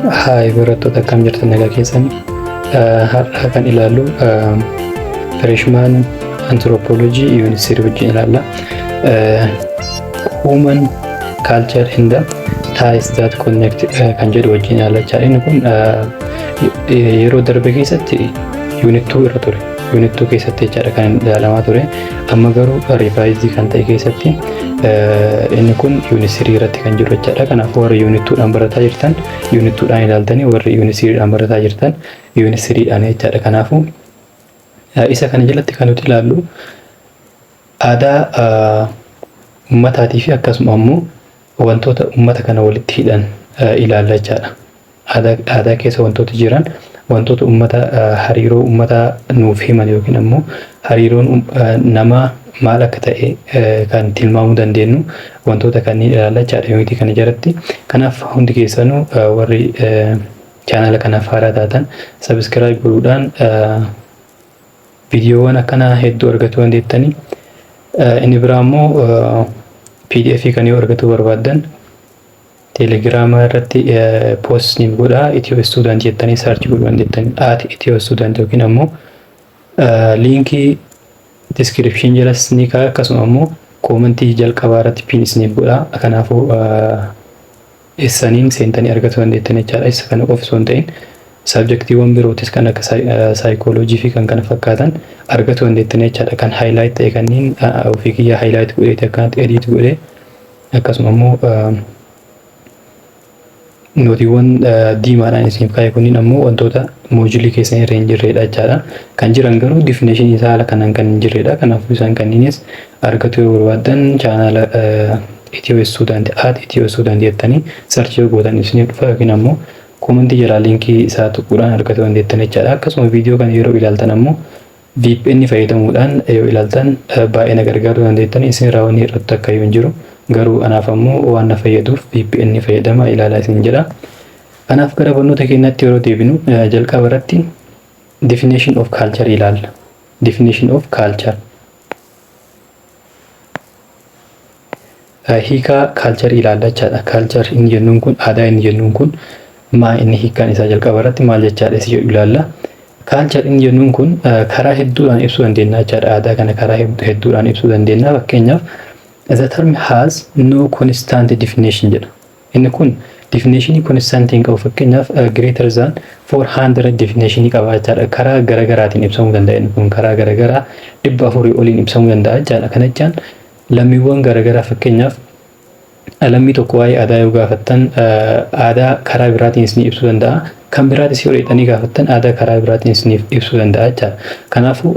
Haay barattoota, akkam jirtan? Nagaa keessan? Har'a kan ilaallu freshman anthropology unit 3 wajjin ilaalla. Human culture and the ties that connect kan jedhu wajjin ilaalla jechaadha. Inni kun yeroo darbe keessatti unit 2 irra ture. Unit 2 keessatti jechaadha kan ilaalamaa ture. Amma garuu revise kan ta'e keessatti inni kun unit 3 irratti kan jiru jechaadha. Kanaafuu warri unit 2dhaan barataa jirtan unit 2dhaan ilaaltanii, warri unit 3dhaan barataa jirtan unit 3dhaan jechaadha. Kanaafuu isa kana jalatti kan nuti ilaallu aadaa ummataatii fi akkasuma ammoo wantoota ummata kana walitti hidhan ilaalla jechaadha. Aadaa keessa wantoota jiran, wantoota ummata hariiroo ummataa nuuf himan yookiin ammoo hariiroon namaa maal akka ta'e kan tilmaamuu dandeenyu wantoota kanneen ilaalla jechaadha unitii kana jalatti. Kanaaf hundi keessanuu warri chaanala kanaaf haaraa taatan subscribe godhuudhaan viidiyoowwan akkanaa hedduu argachuu dandeettanii. Inni biraa immoo PDF kan yoo argachuu barbaaddan Telegiraama irratti post ni godhaa. Ethio Student jettanii search godhuu dandeettanii, @EthioStudent, yookiin ammoo liinkii description jalas ni kaa'a, akkasuma ammoo koomentii jalqabaa irratti pin isiniif godhaa. Kanaafuu eessaniin seentanii argachuu dandeettan jechaadha. Isa kana qofa osoo hin ta'in subjectiiwwan birootis kan akka saayikooloojii fi kan kana fakkaatan argachuu dandeettan jechaadha. Kan highlight ta'e kanneen ofii kiyyaa highlight godheeti akkanatti edit godhee, akkasuma ammoo nootiiwwan diimaadhaan isiniif kaa'e kunniin ammoo wantoota moojuulii keessan irra hin jirredha jechaadha. Kan jiran garuu definitionii isaa haala kanaan kan hin jirredha. Kanaafuu isaan kanniinis argachuu yoo barbaaddan chaanaala Ethio Student, @EthioStudent jettanii search yoo gootan isiniif dhufa, yookiin ammoo koomentii jalaa liinkii isaa tuquudhaan argachuu dandeettan jechaadha. Akkasuma viidiyoo kana yeroo ilaaltan ammoo VPN fayyadamuudhaan yoo ilaaltan baay'ee na gargaaruu dandeettan. Isin irraa wanni hir'atu akka hin jiru, garuu anaaf ammoo waan na fayyaduuf VPN fayyadama ilaalaa isin jedha. Kanaaf gara barnoota keenyaatti yeroo deebinu jalqaba irratti definition of culture ilaalla. Definition of culture. Hiikaa culture ilaalla jechaadha. Culture inni jennuun kun, aadaa inni jennuun kun maa inni, hiikaan isaa jalqaba irratti maal jechaadha isa jedhu ilaalla. Culture inni jennuun kun karaa hedduudhaan ibsuu dandeenya jechaadha. Aadaa kana karaa hedduudhaan ibsuu dandeenya. Fakkeenyaaf, "The term has no constant definition" jedha. Inni kun definitionii constant hin qabu. Fakkeenyaaf, greater than 400 definitionii qaba jechaadha. Karaa garaagaraatiin ibsamuu danda'a inni kun, karaa garaagaraa 400 oliin ibsamuu danda'a jechaadha. Kana jechaan lammiiwwan garaagaraa, fakkeenyaaf lammii tokko waa'ee aadaa yoo gaafattan aadaa karaa biraatiin isinii ibsuu danda'a. Kan biraatis yoo dheedhanii gaafattan aadaa karaa biraatiin isiniif ibsuu danda'a jechaadha. Kanaafuu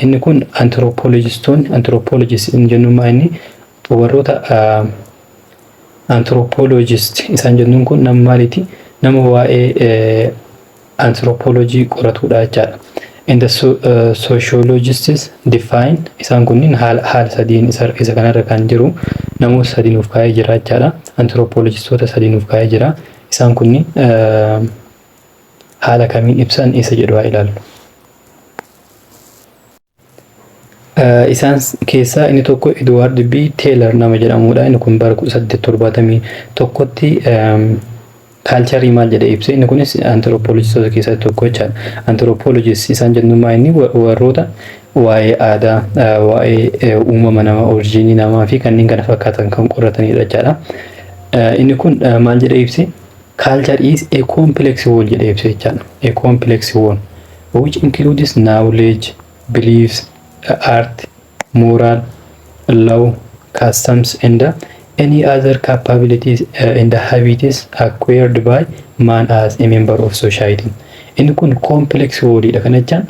inni kun anthropologistoonni, anthropologist inni jennuun maa inni, warroota anthropologist isaan jennuun kun nama maaliiti? Nama waa'ee anthropology qoratudha jechaadha. And the sociologists define, isaan kunniin haala sadiin isa kanarra kan jiru namoota sadii nuuf kaa'ee jira jechaadha. Anthropologistoota sadii nuuf kaa'ee jira. Isaan kunniin haala kamiin ibsan isa jedhu haa ilaallu. Isaan keessaa inni tokko Edward B. Tylor nama jedhamudha. Inni kun bara 1871tti culturii maal jedhee ibse? Inni kunis anthropologistoota keessaa tokko jechaadha. Anthropologist isaan jennu inni warroota waa'ee aadaa, waa'ee uumama namaa, originii namaa fi kanneen kana fakkaatan kan qoratanidha jechaadha. Inni kun maal jedhee ibse? "Culture is a complex whole" jedhee ibse jechaadha. A complex whole which includes knowledge, beliefs, art, moral, law, customs and any other capabilities and habits acquired by man as a member of society. Inni kun complex wholeidha. Kana jechaan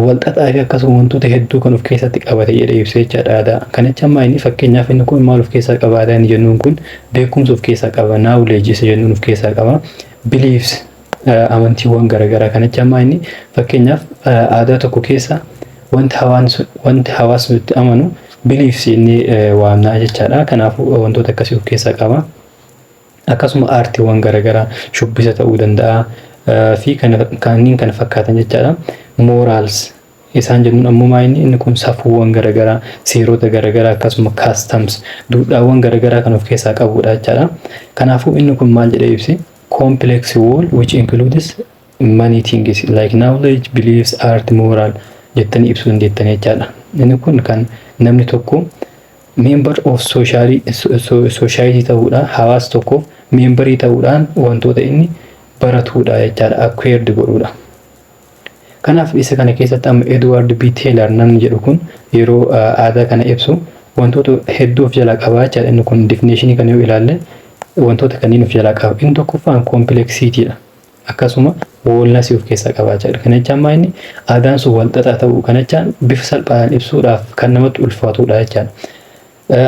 walxaxaa fi akkasuma wantoota hedduu kan of keessatti qabate jedhee ibsa jechaadha aadaa. Kana jechaan maa inni, fakkeenyaaf inni kun maal of keessaa qaba? Aadaa inni jennuun kun beekumsa of keessaa qaba, knowledge isa jennuun of keessaa qaba, beliefs, amantiiwwan garaagaraa. Kana jechaan maa inni, fakkeenyaaf aadaa tokko keessa wanti hawaasni itti amanu beliefs inni waamnaa jechaadha. Kanaafuu wantoota akkasii of keessaa qaba. Akkasuma aartiiwwan garaagaraa, shubbisa ta'uu danda'a fi kanneen kana fakkaatan jechaadha. Morals isaan jennuun ammoo maa inni kun safuuwwan garaagaraa, seerota garaagaraa, akkasuma customs, duudhaawwan garaagaraa kan of keessaa qabudha jechaadha. Kanaafuu inni kun maal jedhee ibse? complex whole which includes many things like knowledge, beliefs, art, moral jettanii ibsuu dandeettanii jechaadha. Inni kun kan namni tokko member of society ta'uudhaan, hawaasa tokkoof memberii ta'uudhaan wantoota inni baratuudha jechaadha, acquired godhuudha. Kanaaf isa kana keessatti amma Edward B. Taylor namni jedhu kun yeroo aadaa kana ibsu wantoota hedduu of jalaa qaba jechaadha. Inni kun definitionii kana yoo ilaalle wantoota kanneen of jalaa qaba. Inni tokkoffaan complexitydha. Akkasuma wholenessii of keessaa qaba jechaadha. Kana jechaan maa inni aadaan sun wal xaxaa ta'uu, kana jechaan bifa salphaadhaan ibsuudhaaf kan namatti ulfaatudha jechaadha.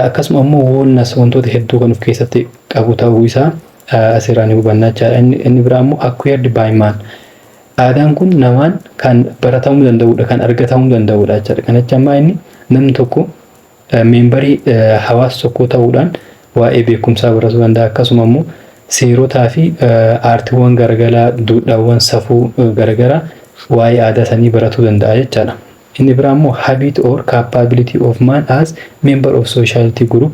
Akkasuma immoo wholeness, wantoota hedduu kan of keessatti qabu ta'uu isaa asirraa ni hubanna jechaadha. Inni biraa immoo acquired by man. Aadaan kun namaan kan baratamuu danda'udha, kan argatamuu danda'udha jechaadha. Kana jechaan maa inni namni tokko memberii hawaasa tokkoo ta'uudhaan waa'ee beekumsaa baratuu danda'a. Akkasuma immoo seerotaa fi aartiiwwan garaagaraa, duudhaawwan safuu garaagaraa waa'ee aadaa sanii baratuu danda'a jechaadha. Inni biraa immoo habit or capability of man as member of society group.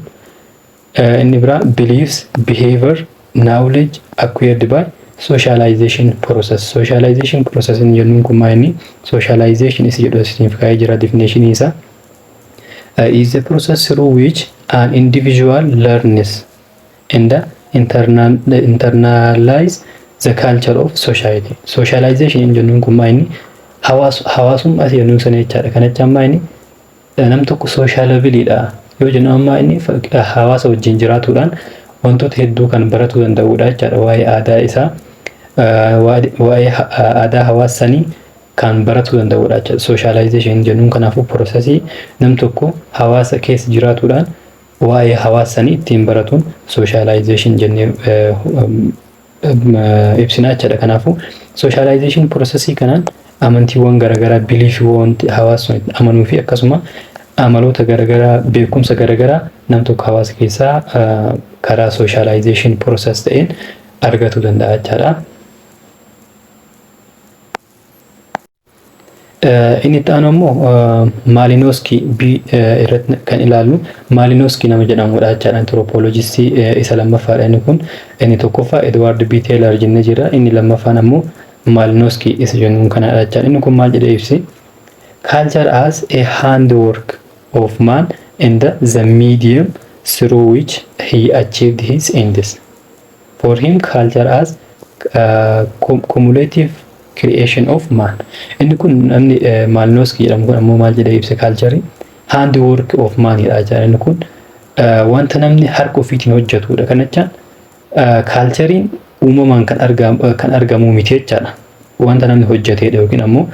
Inni biraa beliefs, behavior, knowledge acquired by socialization process. Socialization process inni jennuun kun maal inni? Socialization isa jedhu isiniif kaa'ee jira definition isaa. Is the process through which an individual learns and internalize the culture of society. Socialization inni jennuun kun maal inni? Hawaasummaa isa jennuun sana jechaadha. Kana jechaan maal inni? Nam tokko sociabledha yoo jennu amma inni hawaasa wajjin jiraatuudhaan wantoota hedduu kan baratuu danda'udha jechaadha. Waa'ee aadaa isaa, waa'ee aadaa hawaasa sanii kan baratuu danda'udha jechaadha. Socialization jennuun kanaafuu processii nam tokko hawaasa keessa jiraatuudhaan waa'ee hawaasa sanii ittiin baratuun socialization jennee ibsina jechaadha. Kanaafuu socialization processii kanaan amantiiwwan garaagaraa, beliefiiwwan hawaasa sun amanuu fi akkasuma amaloota garaagaraa, beekumsa garaagaraa nam tokko hawaasa keessaa karaa socialization process ta'een argatuu danda'a jechaadha. Inni itti aanu ammoo Malinowski B irratti kan ilaallu Malinowski nama jedhamudha jechaadha. Anthropologistii isa lammaffaadha inni kun. Inni tokkoffaa Edward B. Taylor jennee jira. Inni lammaffaan ammoo Malinowski isa jennuun kanadha jechaadha. Inni kun maal jedhee ibsi? Culture as a handwork of man and the medium through which he achieved his ends. For him, culture as cumulative creation of man. Inni kun namni Malinowski jedhamu kun ammoo maal jedhee ibse? Culture handwork of man dha jechaadha. Inni kun wanta namni harka ofiitiin hojjetudha. Kana jechaan cultureiin uumamaan kan argamu miti jechaadha. Wanta namni hojjetedha yookiin ammoo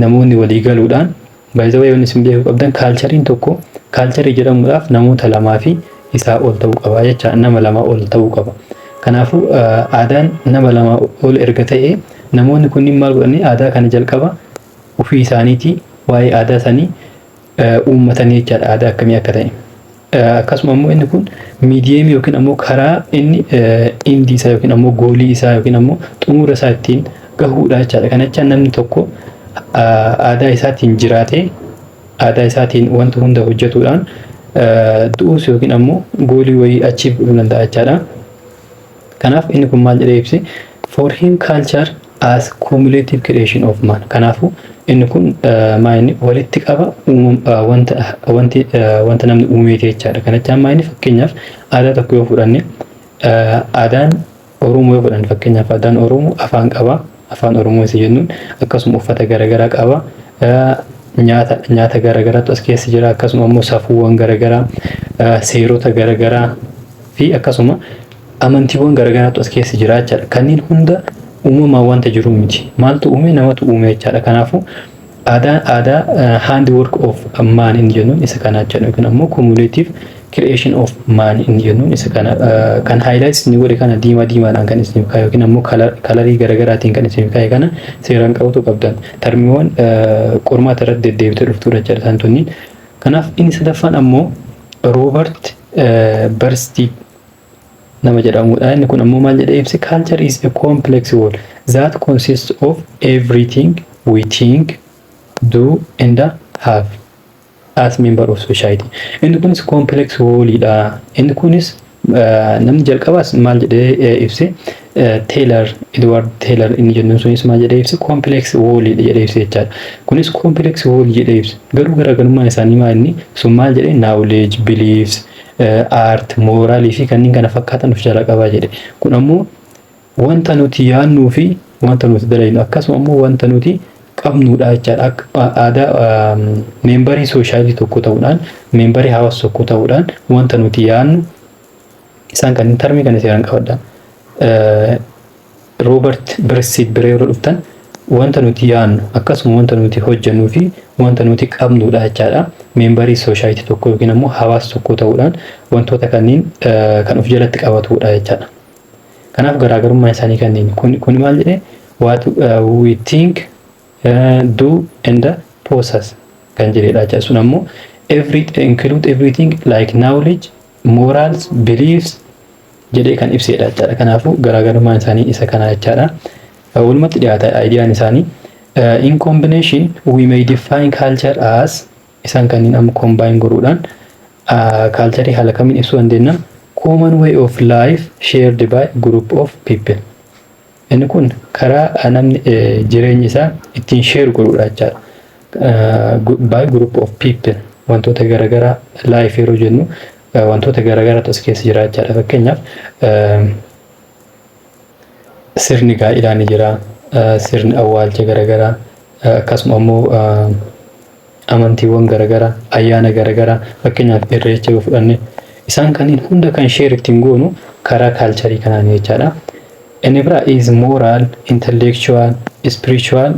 namoonni walii galuudhaan. Baay'ee wanni isin beekuu qabdan, cultureiin tokko cultureii jedhamuudhaaf namoota lamaa fi isaa ol ta'uu qaba jecha, nama lamaa ol ta'uu qaba. Kanaafuu aadaan nama lamaa ol erga ta'e, namoonni kunniin maal godhanii aadaa kana jalqaba ofii isaaniitii waa'ee aadaa sanii uummatanii jechaadha, aadaa akkamii akka ta'e. Akkasuma immoo inni kun mediumii yookiin ammoo karaa inni endii isaa yookiin ammoo goalii isaa yookiin ammoo xumura isaa ittiin gahuudha jechaadha. Kana jechaan namni tokko aadaa isaatiin jiraatee, aadaa isaatiin wanta hunda hojjetuudhaan du'uus yookiin ammoo goalii wayii achiif godhuu danda'a jechaadha. Kanaaf inni kun maal jedhee ibse? For him, culture as cumulative creation of man. Kanaafuu inni kun maa inni walitti qaba wanta wanti wanta namni uumeeti jechaadha. Kana jechaan maa inni fakkeenyaaf aadaa tokko yoo fudhanne, aadaan Oromoo yoo fudhanne, fakkeenyaaf aadaan Oromoo afaan qaba. Afaan Oromoo isa jennuun akkasuma uffata garaagaraa qaba. Nyaata garaagaraatu as keessa jira, akkasuma immoo safuuwwan garaagaraa, seerota garaagaraa fi akkasuma amantiiwwan garaagaraatu as keessa jira jechaadha. Kanneen hunda uumamaan wanta jiru miti. Maaltu uume? Namatu uume jechaadha. Kanaafuu aadaan aadaa handwork of man inni jennuun isa kana jechaadha, yookiin ammoo cumulative creation of man inni jennuun isa kana. Kan highlights inni godhe kana diimaa diimaadhaan kan isiniif kaa'e yookiin ammoo colorii garaagaraatiin kan isiniif kaa'e kana seeraan qabatu qabdan. Termiiwwan qormaata irratti deddeebitee dhuftudha jechaadha isaan tunniin. Kanaaf inni sadaffaan ammoo Robert Bierstedt nama jedhamudha. Inni kun ammoo maal jedhee ibse? Culture is a complex whole that consists of everything we think, do and have as member of society. Inni kunis complex wholeidha. Inni kunis Namni jalqabaas maal jedhee ibse? Taylor, Edward Taylor inni jennuun sunis maal jedhee ibse? Complex whole jedhee ibse jechaadha. Kunis complex whole jedhee ibse. Garuu garaagarummaan isaanii maal? Inni sun maal jedhee? Knowledge, beliefs, art, moralii fi kanneen kana fakkaatan of jalaa qabaa jedhe. Kun ammoo wanta nuti yaadnuu fi wanta nuti dalagnu, akkasuma ammoo wanta nuti qabnudha jechaadha. Aadaa memberii society tokko ta'uudhaan, memberii hawaasa tokko ta'uudhaan, wanta nuti yaadnu isaan kanneen termii kana seeraan qabadha. Robert Bierstedt bira yeroo dhuftan, wanta nuti yaadnu, akkasuma wanta nuti hojjennuu fi wanta nuti qabnudha jechaadha. Memberii society tokko yookiin ammoo hawaasa tokko ta'uudhaan wantoota kanneen kan of jalatti qabatudha jechaadha. Kanaaf garaagarummaan isaanii kanneen kun maal jedhee? What we think, do and possess kan jedhedha jechaadha. Sun ammoo include everything like knowledge, morals, beliefs jedhee kan ibsedha jechaadha. Kanaafuu garaagarummaan isaanii isa kana jechaadha. Walumatti dhiyaata ideaan isaanii. In combination, we may define culture as, isaan kanneen amma combine godhuudhaan culture haala kamiin ibsuu dandeenya? Common way of life shared by group of people. Inni kun karaa namni jireenya isaa ittiin share godhudha jechaadha. By group of people, wantoota garaagaraa, life yeroo jennu wantoota garaagaraatu as keessa jira jechaadha. Fakkeenyaaf sirni gaa'ilaa ni jira, sirni awwaalcha garaagaraa, akkasuma ammoo amantiiwwan garaagaraa, ayyaana garaagaraa, fakkeenyaaf Irreecha yoo fudhanne, isaan kanneen hunda kan share ittiin goonu karaa cultureii kanaan jechaadha. Inni biraa is moral, intellectual, spiritual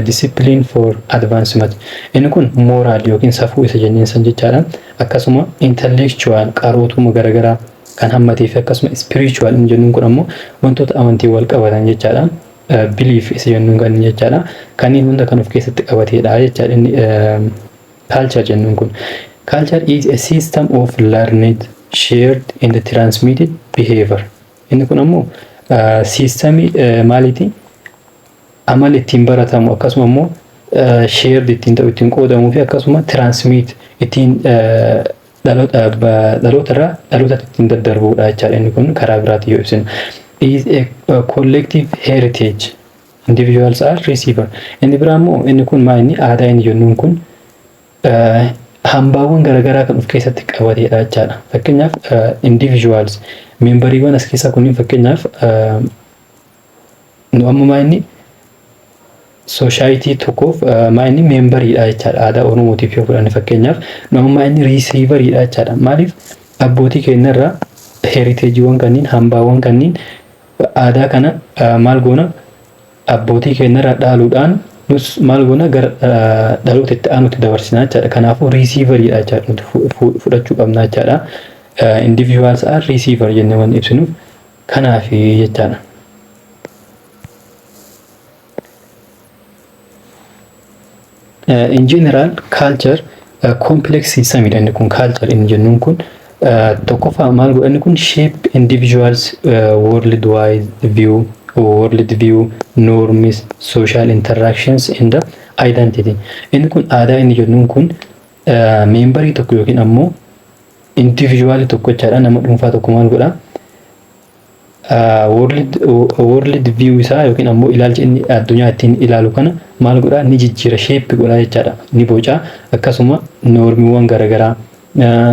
discipline for advancement. Inni kun moral yookiin safuu isa jenneen san jechaadha. Akkasuma intellectual qarootuma garaagaraa kan hammatee fi akkasuma spiritual inni jennuun kun ammoo wantoota amantii wal qabatan jechaadha. Belief isa jennuun kan jechaadha. Kanneen hunda kan of keessatti qabateedha jechaadha inni culture jennuun kun. Culture is a system of learned, shared and transmitted behavior. Inni kun ammoo systemii maaliiti? Amala ittiin baratamu, akkasuma immoo shared ittiin ta'u, ittiin qoodamuu fi akkasuma transmit ittiin dhaloota irraa dhalootatti ittiin daddarbudha jechaadha inni kun karaa biraatiin yoo ibsinu. Is a collective heritage. Individuals are receiver. Inni biraa immoo inni kun maal? Inni aadaa inni jennuun kun hambaawwan garaagaraa kan of keessatti qabatedha jechaadha. Fakkeenyaaf individuals memberiiwwan as keessaa kunniin, fakkeenyaaf nu amma maa inni society tokkoof maa inni memberiidha jechaadha. Aadaa Oromootiif yoo fudhanne, fakkeenyaaf nu amma maa inni receiveriidha jechaadha. Maaliif? Abbootii keenyarraa heritageiiwwan kanneen, hambaawwan kanneen, aadaa kana maal goona? Abbootii keenyarraa dhaaluudhaan nus maal goona? Gara dhaloota itti aanutti dabarsina jechaadha. Kanaafuu receiveriidha jechaadha, nuti fudhachuu qabna jechaadha. Individuals are receiver jennee wanni ibsinuuf kanaaf jechaadha. In general, culture complex systemidha inni kun. Culture inni jennuun kun tokkoffaa maal godha? Inni kun shape individuals world wide view, world view, norms, social interactions and identity. Inni kun aadaa inni jennuun kun memberii tokko yookiin ammoo individual tokko jechaadha, nama dhuunfaa tokko maal godha? World view isaa yookiin ammoo ilaalcha inni addunyaa ittiin ilaalu kana maal godha? Ni jijjiira, shape godha jechaadha, ni boca. Akkasuma normiiwwan garaagaraa,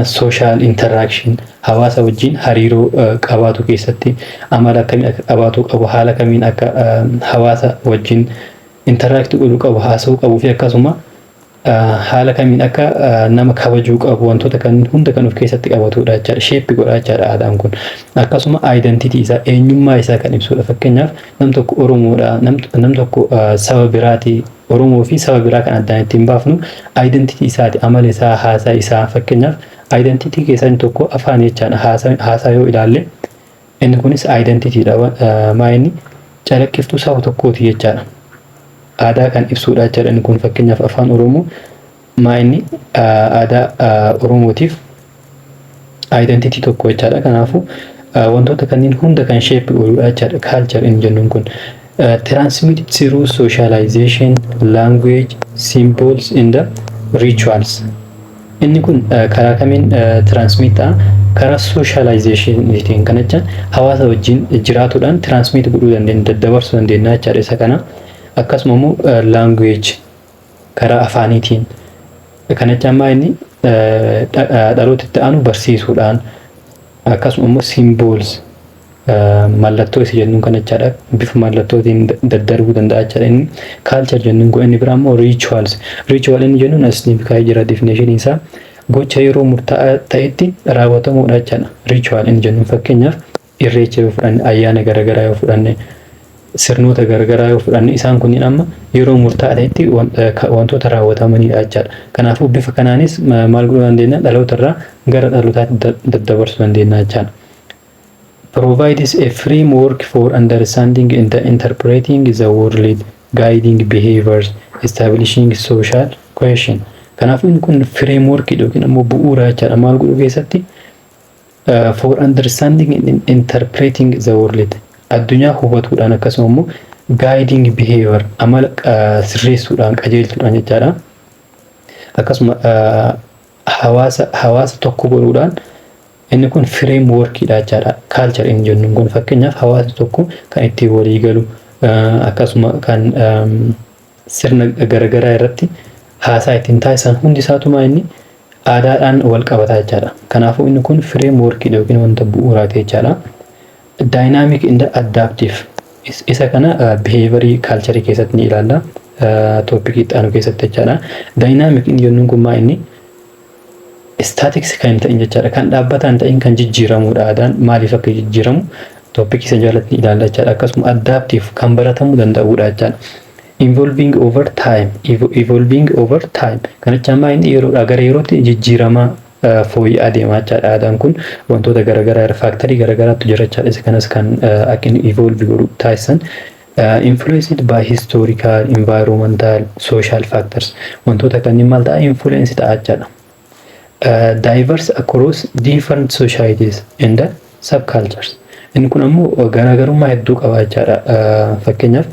social interaction, hawaasa wajjin hariiroo qabaatu keessatti amala akkamii akka qabaatu qabu, haala kamiin akka hawaasa wajjin interact godhuu qabu, haasa'uu qabuu fi akkasuma haala kamiin akka nama kabajuu qabu, wantoota kan hunda kan of keessatti qabatudha jechaadha. Shape godha jechaadha aadaan kun. Akkasuma identity isaa, eenyummaa isaa kan ibsudha. Fakkeenyaaf nam tokko Oromoodha, nam tokko saba biraati, Oromoo fi saba biraa kan addaan ittiin baafnu identity isaati, amala isaa, haasaa isaa. Fakkeenyaaf identity keessaa inni tokko afaan jechaadha. Haasaa yoo ilaalle, inni kunis identityidha. Maa inni calaqqiftuu saba tokkooti jechaadha. Aadaa kan ibsudha jechaadha inni kun. Fakkeenyaaf afaan Oromoo maa inni aadaa Oromootiif identity tokko jechaadha. Kanaafuu wantoota kanneen hunda kan shape godhudha jechaadha culture inni jennuun kun. Transmitted through socialization, language, symbols and the rituals. Inni kun karaa kamiin transmit ta'a? Karaa socializationiitiin. Kana jechaan hawaasa wajjin jiraatuudhaan transmit godhuu dandeenya, daddabarsuu dandeenya jechaadha isa kana. Akkasuma immoo language, karaa afaaniitiin. Kana jechaan maa inni dhaloota itti aanu barsiisuudhaan, akkasuma immoo symbols, mallattoo isa jennuun kana jechaadha. Bifa mallattootiin daddarbuu danda'a jechaadha. Inni culture jennuun kun inni biraa immoo rituals. Ritual inni jennuun as ni kaa'ee jira definition isaa, gocha yeroo murtaa'aa ta'etti raawwatamuudha jechaadha. Ritual inni jennuun fakkeenyaaf Irreecha yoo fudhanne, ayyaana garaagaraa yoo fudhanne, sirnoota garaagaraa yoo fudhanne, isaan kunniin amma yeroo murtaa'aa ta'etti wantoota raawwatamanidha jechaadha. Kanaafuu bifa kanaanis maal godhuu dandeenya? Dhaloota irraa gara dhalootaatti daddabarsuu dandeenya jechaadha. Provides a framework for understanding and interpreting the world, guiding behaviors, establishing social cohesion. Kanaafuu inni kun framework yookiin ammoo bu'uura jechaadha. Maal godhuu keessatti? For understanding and interpreting the world, addunyaa hubatuudhaan, akkasuma immoo guiding behavior, amala sirreessuudhaan, qajeelchuudhaan jechaadha. Akkasuma hawaasa tokko godhuudhaan inni kun frameworkiidha jechaadha. Culture inni jennuun kun fakkeenyaaf hawaasni tokko kan ittiin walii galu, akkasuma kan sirna garaagaraa irratti haasaa ittiin taasisan hundi isaatumaa inni aadaadhaan wal qabata jechaadha. Kanaafuu inni kun frameworkiidha yookiin wanta bu'uuraati jechaadha. Dynamic and adaptive, isa kana behaviorii culturii keessatti ni ilaalla. Topicii itti aanu keessatti jechaadha. Dynamic inni jennuun kun maa inni static kan hin ta'in jechaadha. Kan dhaabbataa hin ta'in, kan jijjiiramudha aadaan. Maaliif akka jijjiiramu topicii isa jalatti ni ilaalla jechaadha. Akkasuma adaptive, kan baratamuu danda'udha jechaadha. Evolving over time, evolving over time. Kana jechaan maa inni yeroodhaa gara yerootti jijjiiramaa fooyya'aa deemaa jechaadha. Aadaan kun wantoota garaagaraa, factorii garaagaraatu jira jechaadha. Isa kanas kan akka inni evolve godhu taasisan. Influenced by historical, environmental, social factors. Wantoota kanneen maal ta'a? Influence ta'a jechaadha. Diverse across different societies and subcultures. Inni kun ammoo garaagarummaa hedduu qaba jechaadha. Fakkeenyaaf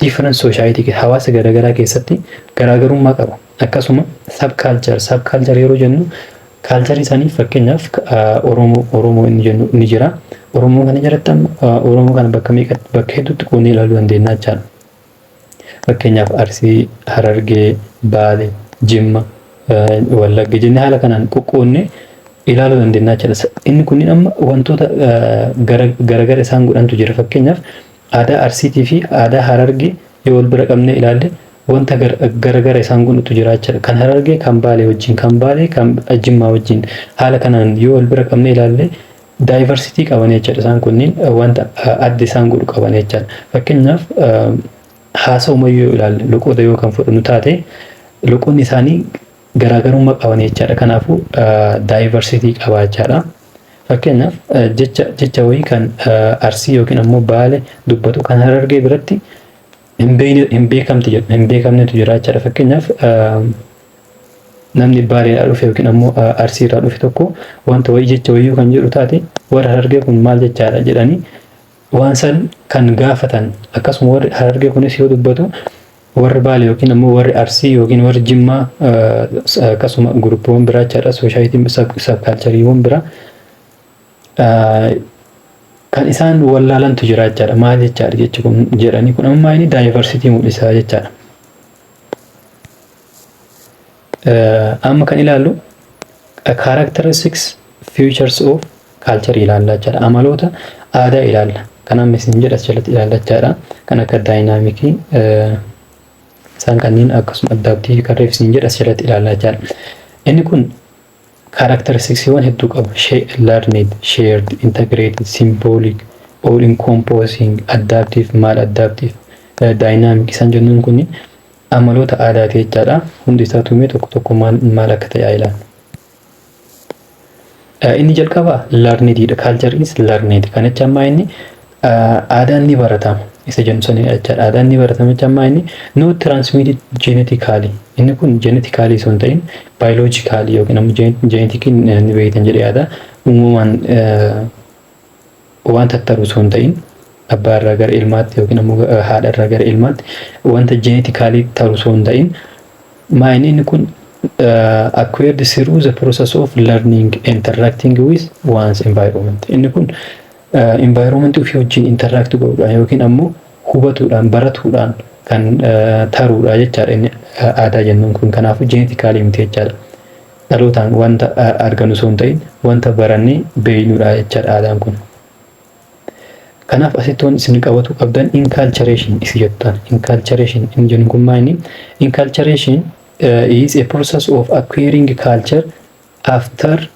different society, hawaasa garaagaraa keessatti garaagarummaa qaba. Akkasuma subculture, subculture yeroo jennu culture isaanii, fakkeenyaaf Oromoo inni jennu ni jira. Oromoo kana jalatti amma Oromoo kana bakka meeqatti, bakka hedduutti qoodnee ilaaluu dandeenya jechaadha. Fakkeenyaaf Arsii, Harargee, Baale, Jimma, Wallagga jennee haala kanaan qoqqoodnee ilaaluu dandeenya jechaadha. Inni kunniin amma wantoota garagara isaan godhantu jira. Fakkeenyaaf aadaa Arsiitii fi aadaa Harargee yoo wal bira qabnee ilaalle wanta garagara isaan godhutu jira jechaadha. Kan Harargee kan Baalee wajjin, kan Baalee kan Jimmaa wajjin haala kanaan yoo wal bira qabnee ilaalle diversity qaban jechaadha. Isaan kunniin wanta adda isaan godhu qaban jechaadha. Fakkeenyaaf haasa'uma yoo ilaalle, loqoda yoo kan fudhannu taate, loqonni isaanii garaagarummaa qaban jechaadha. Kanaafuu diversity qaba jechaadha. Fakkeenyaaf jecha wayii kan Arsii yookiin ammoo Baale dubbatu kan Harargee biratti hin beekamti hin beekamnetu jira jechaadha. Fakkeenyaaf namni Baaleedhaa dhufe yookiin ammoo Arsiirraa dhufe tokko wanta wayii, jecha wayyuu kan jedhu taate, warra Harargee kun maal jechaadha jedhanii waan san kan gaafatan, akkasuma warri Harargee kunis yoo dubbatu warri Baalee yookiin ammoo warri Arsii yookiin warri Jimmaa, akkasuma groupiiwwan biraa jechaadha, societyiin subcultureiiwwan biraa kan isaan wallaalantu jira jechaadha. Maal jechaadha jechi kun jedhanii. Kun ammaa inni diversity mul'isa jechaadha. Amma kan ilaallu characteristics features of culture ilaalla jechaadha. Amaloota aadaa ilaalla. Kan amma isin jedhas jalatti ilaalla jechaadha. Kan akka dynamicii isaan kanneen, akkasuma adaptive kan reef isin jedhas jalatti ilaalla jechaadha. Inni kun characteristicsiiwwan hedduu qaba. Learned, shared, integrated, symbolic, all encompassing, adaptive, maladaptive, dynamic isaan jennuun kun amaloota aadaati jechaadha. Hundi isaa tumee tokko tokko maal maal akka ta'e ilaallu. Inni jalqabaa learnedidha. Culture is learned. Kan jecha ammaa inni aadaan ni baratama. Isa jennu sanidha jechaadha. Aadaan ni baratama jecha ammaa inni not transmitted genetically. Inni kun genetically osoo hin ta'in biologically, yookiin ammoo geneticiin ni beektan jedhee yaada. Uumamaan waan tattaru osoo hin ta'in, abbaa irraa gara ilmaatti yookiin ammoo haadha irraa gara ilmaatti wanta genetically taru osoo hin ta'in, maa inni kun acquired through the process of learning, interacting with one's environment. Inni kun environment ofii wajjin interact godhuudhaan yookiin ammoo hubatuudhaan, baratuudhaan kan taruudha jechaadha inni aadaa jennuun kun. Kanaafuu genetically miti jechaadha. Dhalootaan wanta argannu osoo hin ta'in wanta barannee beeknudha jechaadha aadaan kun. Kanaaf asitti wanti isin qabatu qabdan enculturation isi jettan. Enculturation inni jennu kun maal inni? Enculturation is a process of acquiring culture after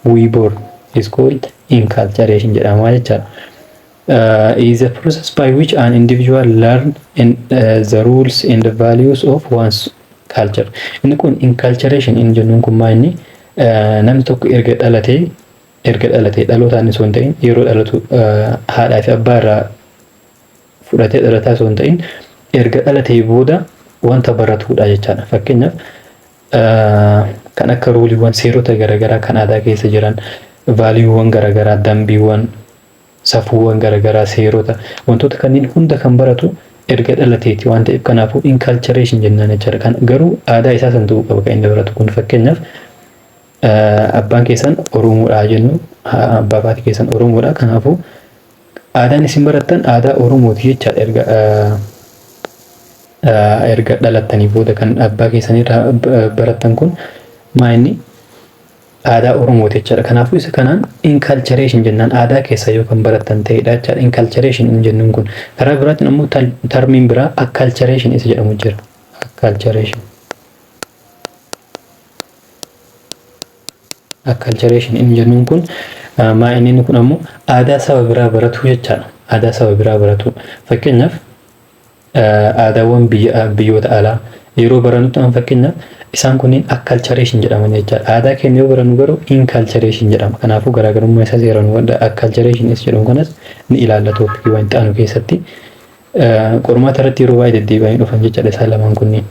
we born is called enculturation jedhama jechaadha. Is a process by which an individual learn in the rules and the values of one's culture. Inni kun enculturation inni jennuun kun maal inni? Namni tokko erga dhalatee, dhalootaan osoo hin ta'in, yeroo dhalatu haadhaa fi abbaa irraa fudhatee dhalataa osoo hin ta'in, erga dhalatee booda wanta baratudha jechaadha. Fakkeenyaaf kan akka ruleiiwwan, seerota garaagaraa kan aadaa keessa jiran, valueiiwwan garaagaraa, dambiiwwan, safuuwwan garaagaraa, seerota, wantoota kanneen hunda kan baratu erga dhalateeti waan ta'eef, kanaafuu enculturation jennaan jechaadha. Kan garuu aadaa isaa san ta'uu qaba kan inni baratu kun. Fakkeenyaaf abbaan keessan Oromoodha jennu, abbaa fi haati keessan Oromoodha. Kanaafuu aadaan isin barattan aadaa Oromooti jechaadha. Erga dhalattanii booda kan abbaa keessanirraa barattan kun maa inni? Aadaa Oromooti jechaadha. Kanaafuu isa kanaan enculturation jennaan, aadaa keessa yoo kan barattan ta'edha jechaadha. Enculturation hin jennuun kun karaa biraatiin ammoo termiin biraa acculturation isa jedhamu jira. Acculturation. Acculturation inni jennuun kun maa inni kun ammoo aadaa saba biraa baratu jechaadha. Aadaa saba biraa baratu. Fakkeenyaaf aadaawwan biyyoota alaa yeroo barannutti, amma fakkeenyaaf isaan kunniin acculturation jedhaman jechaadha. Aadaa keenya yoo barannu garuu enculturation jedhama. Kanaafuu garaagarummaa isaa seeraan hubadhaa. Acculturation isa jedhamu kanas ni ilaalla topicii waan itti aanu keessatti. Qormaata irratti yeroo baay'ee deddeebi'anii dhufan jechaadha isaan lamaan kunniin.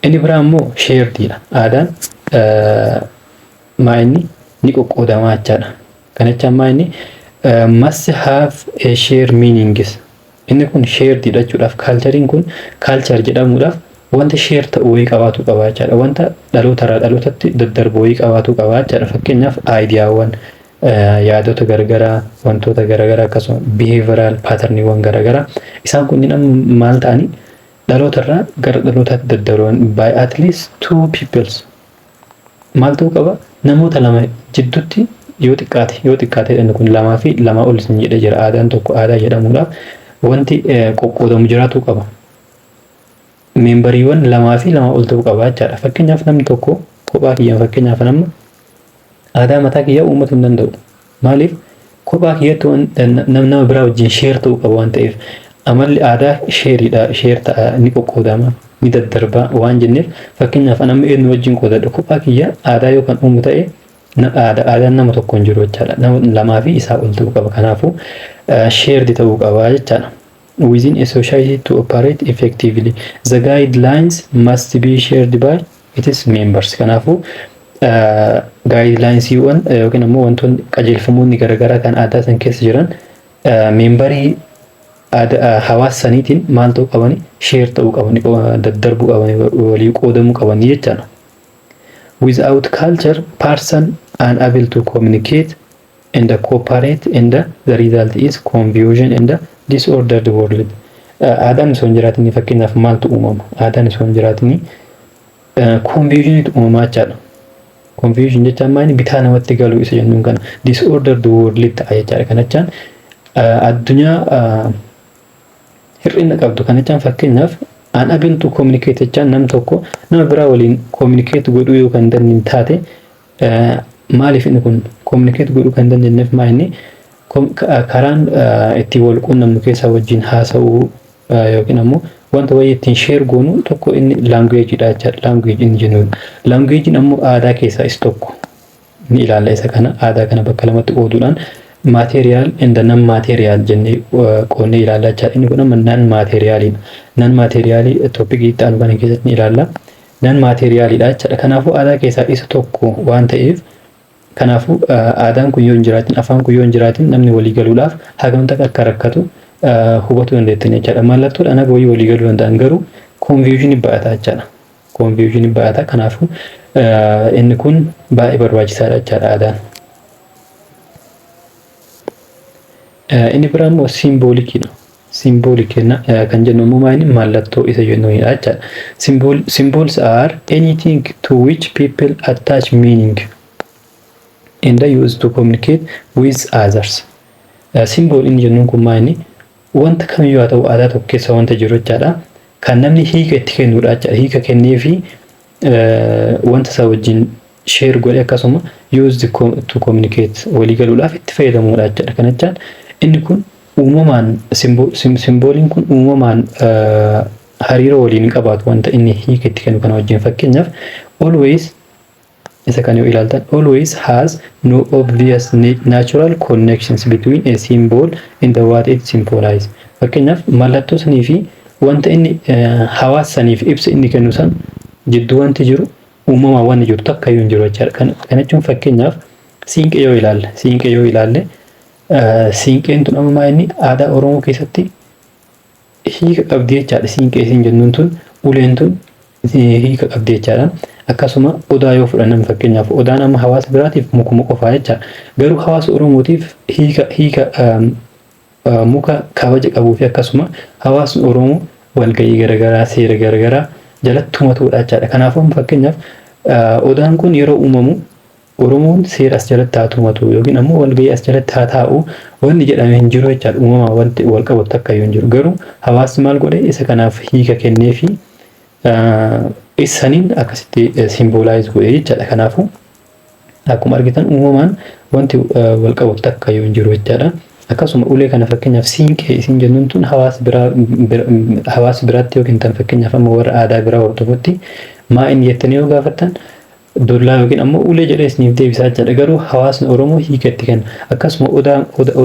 Inni biraa immoo sharedidha. Aadaan maa inni ni qoqqoodamaa jechaadha. Kana jechaan maa inni? Must have a share meanings. Inni kun sharedidha jechuudhaaf, cultureiin kun culture jedhamuudhaaf wanta share ta'u wayii qabaatu qaba jechaadha. Wanta dhalootarraa dhalootatti daddarbu wayii qabaatu qaba jechaadha. Fakkeenyaaf ideaawwan, yaadota garagaraa, wantoota garagaraa, akkasuma behavioral patterniiwwan garagaraa, isaan kunniin amma maal ta'anii dhalootarraa gara dhalootaatti daddarban by at least two peoples maal ta'uu qaba? Namoota lama jidduutti yoo xiqqaate, inni kun lamaa fi lamaa ol isin jedhee jira. Aadaan tokko aadaa jedhamuudhaaf wanti qoqqoodamu jiraatuu qaba. Memberiiwwan lamaa fi lamaa ol ta'uu qaba jechaadha. Fakkeenyaaf namni tokko kophaa kiyyaan, fakkeenyaaf nama aadaa mataa kiyyaa uummatu hin danda'u. Maaliif? Kophaa kiyyatti nama biraa wajjin share ta'uu qaba waan ta'eef, amalli aadaa sharedha, share ta'a, ni qoqqoodama, ni daddarba waan jenneef. Fakkeenyaaf nama eenyu wajjin qoodadha? Kophaa kiyya aadaa yoo kan uumu ta'e, aadaan nama tokko hin jiru jechaadha. Nama lamaa fi isaa ol ta'uu qaba. Kanaafuu shared ta'uu qaba jechaadha. Within a society to operate effectively, the guidelines must be shared by its members. Kanaafuu guidelinesiiwwan yookiin ammoo wantoonni qajeelfamoonni garaagaraa kan aadaa san keessa jiran memberii hawaasa saniitiin maal ta'uu qabani? Share ta'uu qabani, daddarbuu qabani, walii qoodamuu qabani jechaadha. Without culture, person unable to communicate and cooperate and the result is confusion and disordered world. Aadaan osoo hin jiraatin fakkeenyaaf maaltu uumama? Aadaan osoo hin jiraatin confusionitu uumamaa jechaadha. Confusion jechaan maali? Bitaa namatti galuu isa jennuun kana. Disordered world ta'a jechaadha. Kana jechaan addunyaa hir'ina qabdu. Kana jechaan fakkeenyaaf unable to communicate jechaan nam tokko nama biraa waliin communicate godhuu yoo kan dandeenye taate, maaliif inni kun communicate godhuu kan dandeenyeef? Maal inni karaan ittiin wal quunnamnu keessaa wajjin haasa'uu yookiin ammoo wanta wayii ittiin share goonu tokko inni languageiidha jechaadha. Language inni jennuudha. Languageiin ammoo aadaa keessaa isa tokko. Ni ilaalla isa kana. Aadaa kana bakka lamatti qooduudhaan material and non material jennee qoonnee ilaalla jechaadha. Inni kun amma non materialiidha. Non materialii topicii itti aanu kana keessatti ni ilaalla. Non materialiidha jechaadha. Kanaafuu aadaa keessaa isa tokko waan ta'eef, kanaafuu aadaan kun yoo hin jiraatin, afaan kun yoo hin jiraatin, namni walii galuudhaaf hagam takka akka rakkatu hubachuu dandeettan jechaadha. Mallattoodhaan haga wayii walii galuu danda'an garuu confusionii ba'ata jechaadha. Confusion baay'ata. Kanaafuu inni kun baay'ee barbaachisaadha jechaadha aadaan. Inni biraa immoo symboliciidha. Symbolic kan jennu immoo maali? Mallattoo isa jennuunidha jechaadha. Symbols are anything to which people attach meaning and use to communicate with others. Symbol inni jennuun kun maali? Wanta kamiyyuu haa ta'u, aadaa tokko keessa wanta jiru jechaadha. Kan namni hiika itti kennudha jechaadha. Hiika kennee fi wanta isaa wajjin share godhe, akkasuma use to communicate, walii galuudhaaf itti fayyadamuudha jechaadha. Kana jechaan inni kun uumamaan, symboliin kun uumamaan hariiroo waliin hin qabaatu wanta inni hiika itti kennu kana wajjin. Fakkeenyaaf, always isa kan yoo ilaaltan, always has no obvious natural connections between a symbol and the what it symbolize. Fakkeenyaaf, mallattoo sanii fi wanta inni hawaasa saniif ibsa inni kennu san jidduu wanti jiru, uumamaan wanni jiru takka iyyuu hin jiru jechaadha. Kana jechuun fakkeenyaaf siinqee yoo ilaalle, siinqeen tun amma inni aadaa Oromoo keessatti hiika qabdi jechaadha. Siinqee isin jennuun tun, uleen tun hiika qabdi jechaadha. Akkasuma odaa yoo fudhannan, fakkeenyaaf odaan amma hawaasa biraatiif mukuma qofaa jechaadha. Garuu hawaasa Oromootiif hiika muka kabaja qabuu fi akkasuma hawaasni Oromoo walgahii garaagaraa, seera garaagaraa jalatti tumatuudha jechaadha. Kanaafuu fakkeenyaaf odaan kun yeroo uumamu Oromoon seera as jalatti haa tumatu yookiin ammoo walgahii as jalatti haa taa'u wanni jedhame hin jiru jechaadha. Uumamaan wanti wal qabatu takka iyyuu hin jiru. Garuu hawaasni maal godhe? Isa kanaaf hiika kennee fi isaniin akkasitti symbolize godhe jechaadha. Kanaafuu akkuma argitan uumamaan wanti wal qabatu takka iyyuu hin jiru jechaadha. Akkasuma ulee kana, fakkeenyaaf siinqee isin jennuun tun, hawaasa biraatti yookiin tan fakkeenyaaf amma warra aadaa biraa hordofutti maa inni jettanii yoo gaafattan, dollaa yookiin ammoo ulee jedhee isiniif deebisaa jechaadha. Garuu hawaasni Oromoo hiika itti kenna. Akkasuma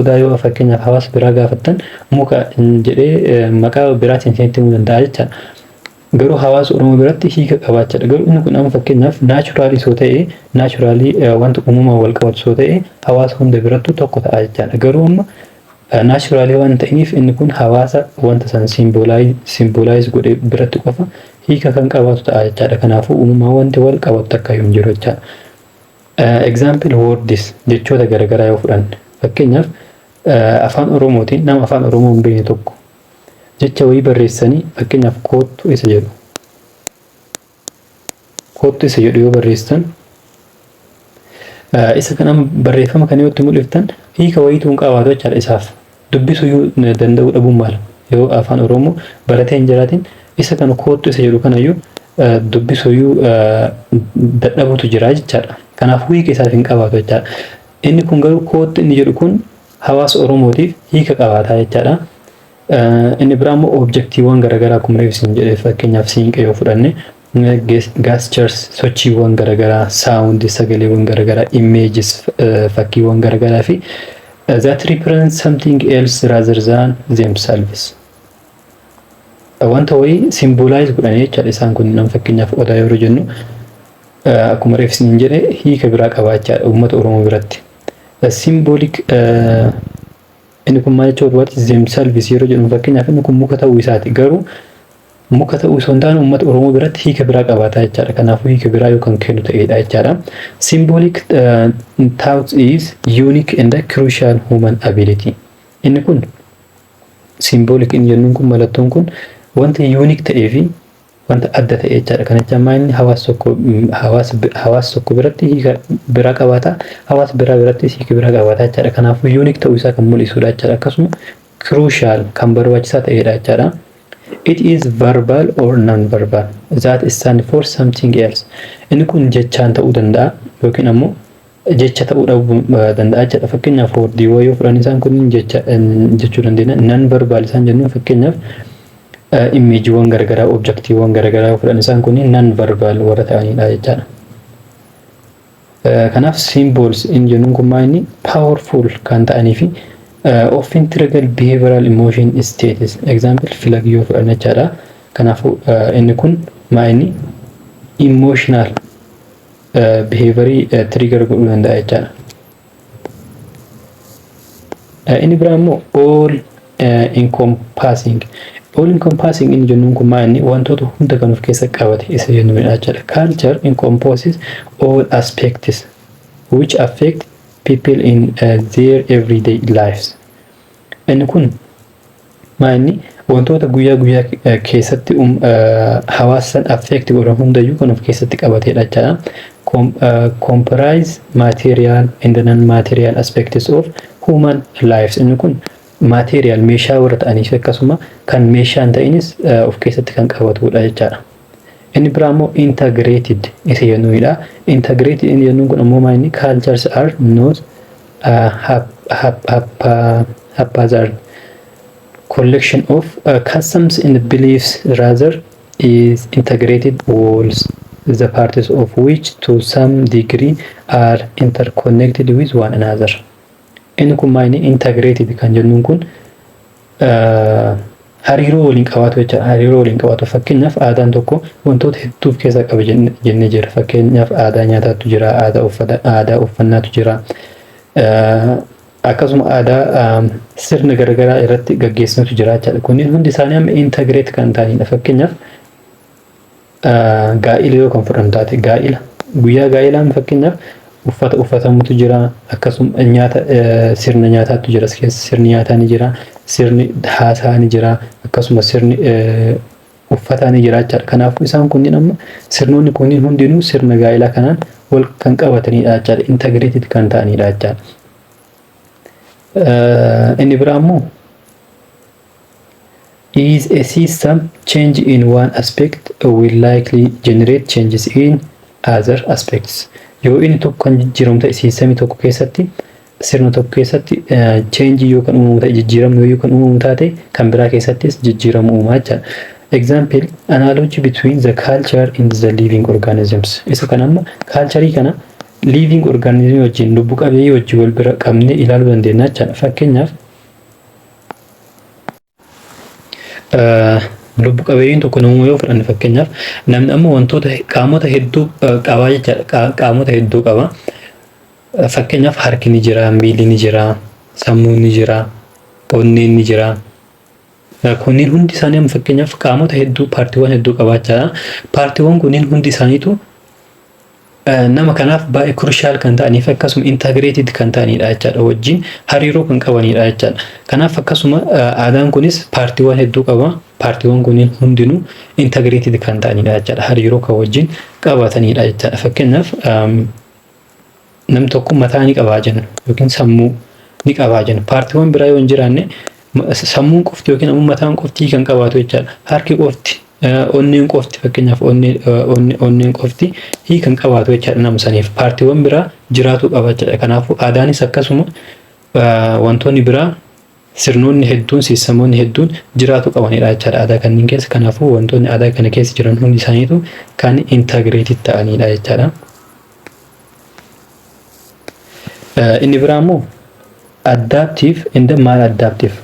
odaa yoo fakkeenyaaf hawaasa biraa gaafattan, muka jedhee maqaa biraatiin isinitti himuu danda'a jechaadha. Garuu hawaasa Oromoo biratti hiika qabaachaadha. Garuu inni kun amma fakkeenyaaf naturally soo ta'e, naturally wanta uumamaan wal qabatu soo ta'e, hawaasa hunda birattuu tokko ta'a jechaadha. Garuu amma naturally waan ta'iniif inni kun hawaasa wanta san symbolize godhe biratti qofa hiika kan qabaatu ta'a jechaadha. Kanaafuu uumamaan wanti wal qabatu takka hin jiru jechaadha. Example words, jechoota garaagaraa yoo fudhanne, fakkeenyaaf afaan Oromootiin nama afaan Oromoo hin beekne tokko jecha wayii barreessanii, fakkeenyaaf "koottu" isa jedhu, "koottu" isa jedhu yoo barreessan, isa kana barreeffama kana yoo itti mul'iftan, hiika wayiitu hin qabaatu jechaadha isaaf. Dubbisuu danda'uu dhabuun mala, yoo afaan Oromoo baratee hin jiraatin, isa kana "koottu" isa jedhu kanayyuu dubbisuyyuu dadhabutu jira jechaadha. Kanaafuu hiika isaaf hin qabaatu jechaadha. Inni kun garuu "koottu" inni jedhu kun hawaasa Oromootiif hiika qabaataa jechaadha. Inni biraa immoo objectiiwwan garaagaraa, akkuma reef isin jedhe, fakkeenyaaf siinqee yoo fudhanne, gestures, sochiiwwan garaagaraa, sound, sagaleewwan garaagaraa, images, fakkiiwwan garaagaraa fi that represent something else rather than themselves. Wanta wayii symbolize godhanii jechaadha isaan kun. Nama fakkeenyaaf odaa yeroo jennu, akkuma reef isin jedhe, hiika biraa qabaachaadha uummata Oromoo biratti. Symbolic inni kun maal jechuu barbaade? Themselves yeroo jedhamu, fakkeenyaaf inni kun muka ta'uu isaati, garuu muka ta'uu osoo hin taane uummata Oromoo biratti hiika biraa qabaata jechaadha. Kanaafuu hiika biraa yoo kan kennu ta'edha jechaadha. Symbolic thought is unique and crucial human ability. Inni kun symbolic inni jennuun kun, mallattoon kun wanta unique ta'ee fi wanta adda ta'e jechaadha. Kana jechaan maal? Inni hawaasa tokko biratti hiika biraa qabaata. Hawaasa biraa birattis hiika biraa qabaata jechaadha. Kanaafuu unique ta'uu isaa kan mul'isudha jechaadha. Akkasuma crucial, kan barbaachisaa ta'edha jechaadha. It is verbal or non-verbal that stand for something else. Inni kun jechaan ta'uu danda'a yookiin ammoo jecha ta'uu dhabuu danda'a jechaadha. Fakkeenyaaf wordiiwwan yoo fudhan, isaan kun jecha jechuu dandeenya. Non-verbal isaan jennuun, fakkeenyaaf imageiiwwan garaagaraa, objectiiwwan garaagaraa yoo fudhan, isaan kun non-verbal warra ta'anidha jechaadha. Kanaaf symbols inni jennuun kun maal? Inni powerful kan ta'anii fi often trigger behavioral emotion states. Example, flag yoo fudhan jechaadha. Kanaafuu inni kun maa inni emotional behaviorii trigger godhuu danda'a jechaadha. Inni biraa immoo all encompassing. All encompassing inni jennuun kun maal? Inni wantoota hunda kan of keessa qabate isa jennuudha jechuudha. Culture encompasses all aspects which affect people in their everyday lives. Inni kun maal? Inni wantoota guyyaa guyyaa keessatti hawaasa san affect godhan hundayyuu kan of keessatti qabatedha jechaadha. Comprise material and non-material aspects of human lives. Inni kun material, meeshaa warra ta'anii fi akkasuma kan meeshaa hin ta'inis of keessatti kan qabatudha jechaadha. Inni biraa immoo integrated isa jennuudha. Integrated inni jennuun kun ammoo maal? Inni cultures are not haphazard collection of customs and beliefs, rather is integrated wholes, the parts of which to some degree are interconnected with one another. Inni kun maal? Inni integrated kan jennuun kun hariiroo waliin qabaatu jechuudha. Hariiroo waliin qabaatu, fakkeenyaaf aadaan tokko wantoota hedduu of keessaa qaba jennee jira. Fakkeenyaaf aadaa nyaataatu jira, aadaa uffata, aadaa uffannaatu jira. Akkasuma aadaa sirna garaagaraa irratti gaggeessinutu jira jechaadha. Kunneen hundi isaanii amma integrate kan ta'anidha. Fakkeenyaaf gaa'ila yoo kan fudhannu taate, gaa'ila guyyaa gaa'ilaan fakkeenyaaf uffata uffatamutu jira, akkasuma nyaata, sirna nyaataatu jira, keessa sirni nyaataa ni jira, sirni haasaa ni jira, akkasuma sirni uffataa ni jira jechaadha. Kanaafuu isaan kunniin amma sirnoonni kunniin hundinuu sirna gaa'ilaa kanaan wal kan qabatanidha jechaadha. Integrated kan ta'anidha jechaadha. Inni biraa immoo is a system. Change in one aspect will likely generate changes in other aspects. Yoo inni tokko kan jijjiiramu ta'e, systemii tokko keessatti, sirna tokko keessatti change yoo kan uumamu ta'e, jijjiiramni yoo kan uumamu taate, kan biraa keessattis jijjiiramu uumaa jechaadha. Example, analogy between the culture and the living organisms. Isa kana amma culturii kana living organism wajjin, lubbu qabeeyyii wajjin wal bira qabnee ilaaluu dandeenya jechaadha. Fakkeenyaaf lubbu qabeeyyiin tokko namuma yoo fudhanne, fakkeenyaaf namni amma wantoota qaamota hedduu qabaa jechaadha. Qaamota hedduu qaba. Fakkeenyaaf harki ni jira, miilli ni jira, sammuun ni jira, onneen ni jira. Kunniin hundi isaanii amma fakkeenyaaf qaamota hedduu, partiiwwan hedduu qabaachaadha. Partiiwwan kunniin hundi isaaniitu nama kanaaf baay'ee crucial kan ta'anii fi akkasuma integrated kan ta'anidha jechaadha. Wajjin hariiroo kan qabanidha jechaadha. Kanaaf akkasuma aadaan kunis partiiwwan hedduu qaba. Partiiwwan kunniin hundinuu integrated kan ta'anidha jechaadha. Hariiroo kan wajjin qabatanidha jechaadha. Fakkeenyaaf namni tokko mataa ni qabaa jenna yookiin sammuu ni qabaa jenna. Partiiwwan biraa yoo hin jiraanne, sammuun qofti yookiin ammoo mataan qofti kan qabaatu jechaadha. Harki qofti, onneen qofti, fakkeenyaaf onneen qofti hiika hin qabaatu jechaadha nama saniif. Partiiwwan biraa jiraatu qaba jechaadha. Kanaafuu aadaanis akkasuma wantoonni biraa, sirnoonni hedduun, systemoonni hedduun jiraatu qabanidha jechaadha aadaa kanneen keessa. Kanaafuu wantoonni aadaa kana keessa jiran hundi isaaniitu kan integrated ta'anidha jechaadha. Inni biraa immoo adaptive and maladaptive.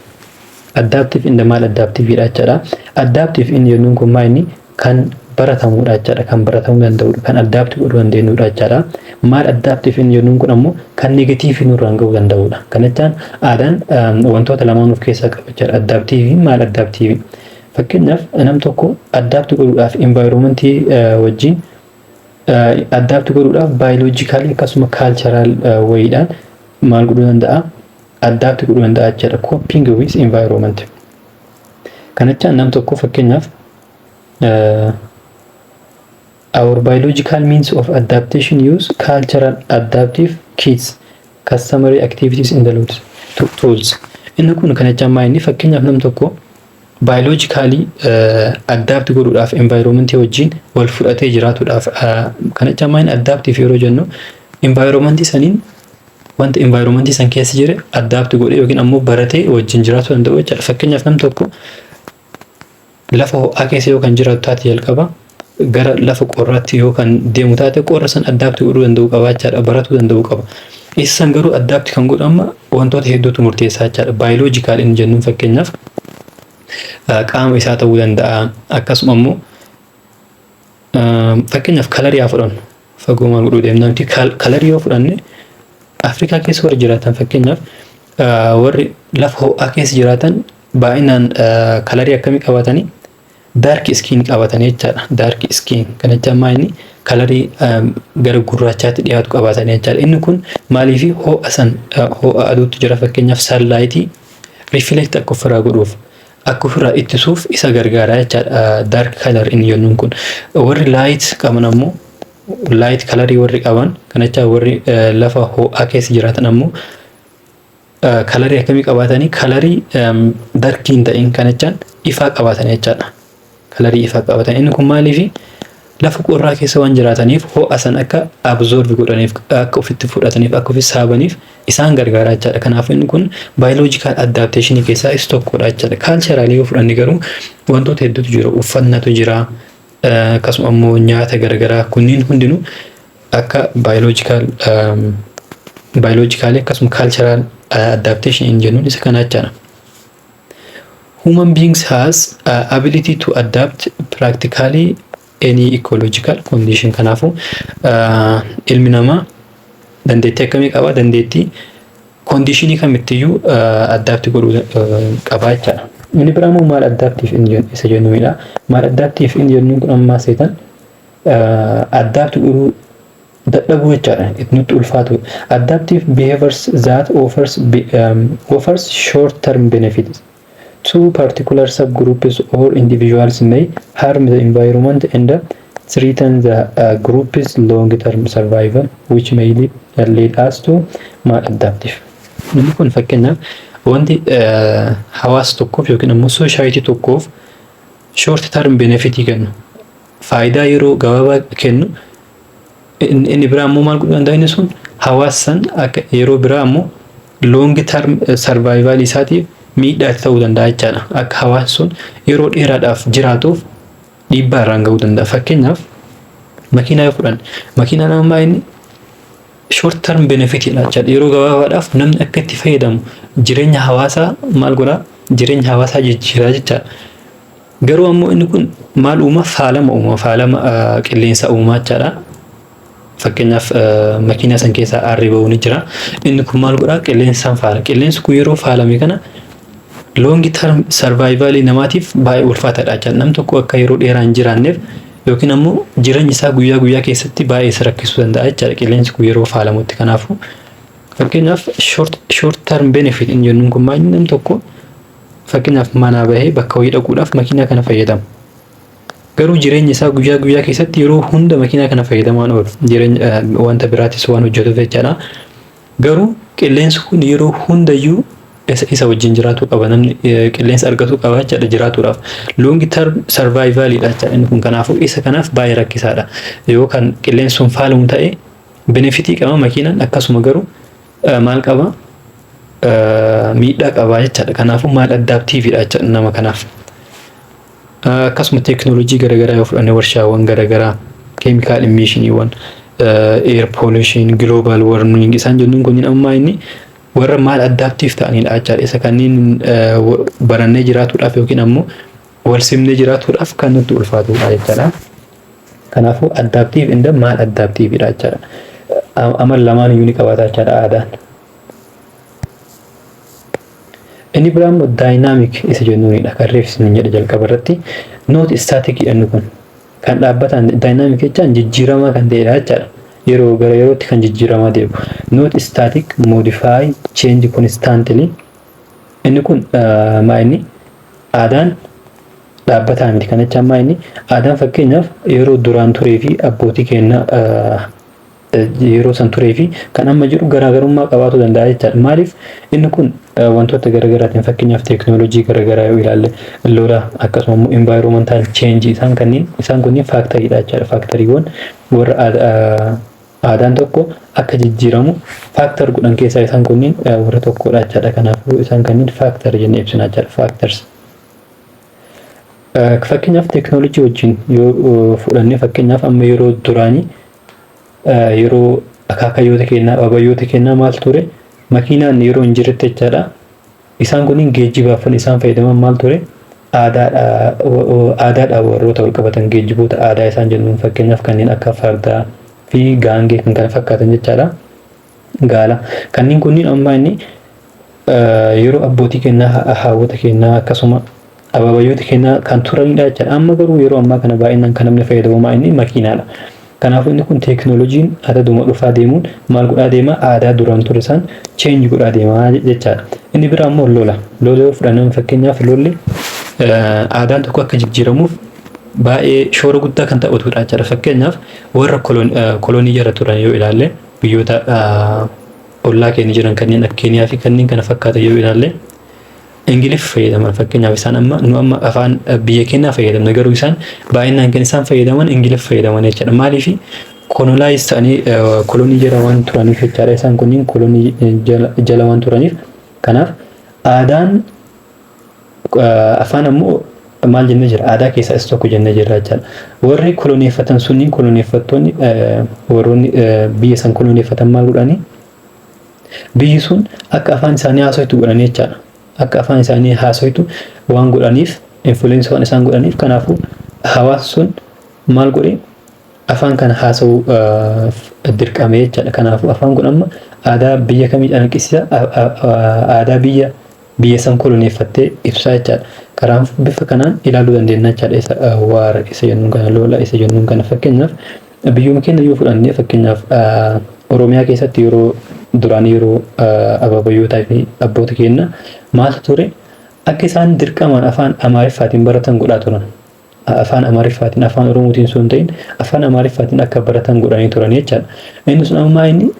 Adaptive and maladaptive dha jechaadha. Adaptive inni jennuun kun maa? Inni kan baratamudha jechaadha. Kan baratamuu danda'udha. Kan adapt godhuu dandeenyudha jechaadha. Maladaptive inni jennuun kun ammoo kan negative nurraan gahuu danda'udha. Kana jechaan aadaan wantoota lamaan of keessaa qaba jechaadha. Adaptive fi maladaptive. Fakkeenyaaf nam tokko adapt godhuudhaaf, environmentii wajjin adapt godhuudhaaf, biologically akkasuma cultural wayiidhaan maal godhuu danda'a? Adapt godhuu danda'a jechaadha. Coping with environment. Kana jechaan nam tokko fakkeenyaaf our biological means of adaptation use cultural adaptive kits, customary activities in the tools. Inni kun kana jechaan maal? Inni fakkeenyaaf nam tokko biologically adapt godhuudhaaf, environmentii wajjin wal fudhatee jiraatuudhaaf, kana jechaan maal? Adaptive yeroo jennu environmentii saniin, wanta environmentii san keessa jire adapt godhee yookiin ammoo baratee wajjin jiraachuu danda'u jechaadha. Fakkeenyaaf nam tokko lafa ho'aa keessa yoo kan jiraatu taate, jalqaba gara lafa qorraatti yoo kan deemu taate, qorra san adapt godhuu danda'uu qaba jechaadha. Baratuu danda'uu qaba. Isa san garuu adapt kan godhu amma wantoota hedduutu murteessaa jechaadha. Biological inni jennuun fakkeenyaaf qaama isaa ta'uu danda'a. Akkasuma immoo fakkeenyaaf colorii haa fudhannu. Fagoo maal godhuu deemna nuti? Colorii yoo fudhanne, Afrikaa keessa warri jiraatan, fakkeenyaaf warri lafa ho'aa keessa jiraatan Baay'inaan colorii akkamii qabaatanii? Dark skin qabaatanii jechaadha. Dark skin kana jechaan maal? Inni colorii gara gurraachaatti dhiyaatu qabaatanii jechaadha. Inni kun maaliifi? Ho'a san, ho'a aduutti jira, fakkeenyaaf sunlightii reflect akka ofirraa godhuuf, akka ofirraa ittisuuf isa gargaara jechaadha. Dark color inni jennuun kun. Warri light qaban ammoo, light colorii warri qaban kana jechaa, warri lafa ho'aa keessa jiraatan ammoo colorii akkamii qabaatanii? Colorii darkii hin ta'in, kana jechaan ifaa qabaatanii jechaadha. Colorii ifaa qabaatan. Inni kun maaliifi? Lafa qorraa keessa waan jiraataniif ho'a san akka absorb godhaniif, akka ofitti fudhataniif, akka ofitti saabaniif isaan gargaara jechaadha. Kanaafuu inni kun biological adaptationii keessaa isa tokkodha jechaadha. Culturalii yoo fudhanne garuu wantoota hedduutu jira. Uffannatu jira. Akkasuma immoo nyaata garaagaraa, kunniin hundinuu akka biologicalii akkasuma cultural adaptation jennuun isa kana jechaadha. Human beings has ability to adapt practically any ecological condition. Kanaafuu ilmi namaa dandeettii akkamii qaba? Dandeettii conditionii kamittiyyuu adapt godhuu qaba jechaadha. Inni biraa immoo maladaptive isa jennuudha. Maladaptive inni jennuun kun ammaa seetan adapt godhuu dadhabuu jechaadha. Nutti ulfaatu. Adaptive behaviors that offers short term benefits to particular subgroups or individuals may harm the environment and threaten the group's long-term survival, which may lead us to maladaptive. Inni kun fakkeenyaaf wanti hawaasa tokkoof yookiin ammoo society tokkoof short term benefitii kennu, faayidaa yeroo gabaabaa kennu, inni biraa ammoo maal godhuu danda'a? Inni sun hawaasa san akka yeroo biraa ammoo long term survival isaatiif miidhaa ta'uu danda'a jechaadha. Akka hawaasni sun yeroo dheeraadhaaf jiraatuuf dhiibbaa irraan gahuu danda'a. Fakkeenyaaf makiinaa yoo fudhanne, makiinaan ammaa inni short term benefit dha jechaadha. Yeroo gabaabaadhaaf namni akka itti fayyadamu jireenya hawaasaa maal godhaa? Jireenya hawaasaa jijjiiraa jechaadha. Garuu ammoo inni kun maal uuma? Faalama uuma, faalama qilleensa uumaa jechaadha. Fakkeenyaaf makiinaa san keessaa aarri ba'uu ni jira. Inni kun maal godhaa? Qilleensaan faala. Qilleensi kun yeroo faalame kana long term survival namaatiif baay'ee ulfaataadha jechaadha. Namni tokko akka yeroo dheeraa hin jiraanneef yookiin ammoo jireenya isaa guyyaa guyyaa keessatti baay'ee isa rakkisuu danda'a jechaadha qilleensi kun yeroo faalamutti. Kanaafuu fakkeenyaaf short term benefit inni jennuun kun maal? Namni tokko fakkeenyaaf manaa bahee bakka wayii dhaquudhaaf makiinaa kana fayyadama. Garuu jireenya isaa guyyaa guyyaa keessatti yeroo hunda makiinaa kana fayyadamaan oolu. Jireenya wanta biraatis waan hojjetuuf jechaadha. Garuu qilleensi kun yeroo hundayyuu isa wajjin jiraachuu qaba, namni qilleensa argatuu qaba jechaadha jiraatuudhaaf. Long term survivalidha jechaadha inni kun. Kanaafuu isa kanaaf baay'ee rakkisaadha. Yoo kan qilleensi sun faalamu ta'e benefitii qaba makiinaan, akkasuma garuu maal qaba? Miidhaa qaba jechaadha. Kanaafuu maladaptiveidha jechaadha nama kanaaf. Akkasuma teekinooloojii garaagaraa yoo fudhanne, warshaawwan garaagaraa, chemical emissioniiwwan, air pollution, global warming isaan jennuun kunniin ammaa inni warra maladaptive ta'anidha jechaadha. Isa kanneen barannee jiraatuudhaaf yookiin ammoo wal simnee jiraatuudhaaf kan nutti ulfaatudha jechaadha. Kanaafuu adaptive and maladaptiveidha jechaadha. Amala lamaan iyyuu ni qabaata jechaadha aadaan. Inni biraa immoo dynamic isa jennuunidha. Kan reefsi jedhe jalqaba irratti not static inni kun kan dhaabbatan. Dynamic jechaan jijjiiramaa kan ta'edha jechaadha. Yeroo gara yerootti kan jijjiiramaa deemu. Not static, modify, change constantly. Inni kun maa inni aadaan dhaabbataa miti. Kana jechaan maa inni aadaan fakkeenyaaf yeroo duraan turee fi abbootii keenya yeroo san turee fi kan amma jiru garaagarummaa qabaatu danda'a jechaadha. Maaliif? Inni kun wantoota garaagaraatiin, fakkeenyaaf teekinooloojii garaagaraa yoo ilaalle, lola, akkasuma immoo environmental change, isaan kanneen, isaan kunniin factoriidha jechaadha. Factoriiwwan warra aadaan tokko akka jijjiiramu factor godhan keessaa isaan kunniin warra tokkodha jechaadha. Kanaafuu isaan kanneen factor jennee ibsina jechaadha. Factors. Fakkeenyaaf teekinooloojii wajjin yoo fudhanne, fakkeenyaaf amma yeroo duraanii, yeroo akaakayyoota kennaa, babayyoota kennaa maal ture? Makiinaan yeroo hin jirretti jechaadha. Isaan kunniin geejjibaaf kan isaan fayyadaman maal ture? Aadaadhaan warroota wal qabatan, geejjiboota aadaa isaan jennuun, fakkeenyaaf kanneen akka fardaa fi gaangee kan kana fakkaatan jechaadha. Gaala. Kanneen kunniin amma inni Yeroo abbootii keenyaa, haawwota keenyaa, akkasuma abaabayyoota keenyaa kan turanidha jechaadha. Amma garuu yeroo ammaa kana baay'inaan kan namni fayyadamu inni makiinaadha. Kanaafuu inni kun teeknooloojiin adaduma dhufaa deemuun maal godhaa deema? Aadaa duraan ture san change godhaa deema jechaadha. Inni biraa immoo lola. Lola yoo fudhannan, fakkeenyaaf, lolli aadaan tokko akka jijjiiramuuf baay'ee shoora guddaa kan taphatudha jechaadha. Fakkeenyaaf, warra kolonii jala turan yoo ilaalle, biyyoota ollaa keenya jiran kanneen akka Keeniyaa fi kanneen kana fakkaatan yoo ilaalle, Ingiliffa fayyadaman. Fakkeenyaaf, isaan amma, nu amma afaan biyya keenyaa fayyadamna, garuu isaan baay'inaan kan isaan fayyadaman Ingiliffa fayyadaman jechaadha. Maaliif? Colonize ta'anii kolonii jala waan turaniif jechaadha. Isaan kunniin kolonii jala waan turaniif. Kanaaf aadaan afaan ammoo maal jennee jira? Aadaa keessaa isa tokko jennee jirra jechaadha. Warri koloneeffatan sunniin, koloneeffattoonni, warroonni biyya san koloneeffatan maal godhanii? Biyyi sun akka afaan isaanii haasoftu godhanii jechaadha. Akka afaan isaanii haasoftu waan godhaniif, influence waan isaan godhaniif, kanaafuu hawaasni sun maal godhe? Afaan kana haasa'uu dirqame jechaadha. Kanaafuu afaan kun amma aadaa biyya kamii calaqqisiisa? Aadaa biyya san koloneeffattee ibsaa jechaadha. Karaa bifa kanaan ilaaluu dandeenya jechaadha. Isa war isa jennuun kana, lola isa jennuun kana, fakkeenyaaf biyyuma keenya yoo fudhanne, fakkeenyaaf Oromiyaa keessatti yeroo duraan, yeroo abaabayyootaa fi abboota keenya maaltu ture? Akka isaan dirqamaan afaan Amaariffaatiin baratan godhaa turan. Afaan Amaariffaatiin, afaan Oromootiin osoo hin ta'in afaan Amaariffaatiin akka baratan godhanii turan jechaadha. Inni sun ammaa inni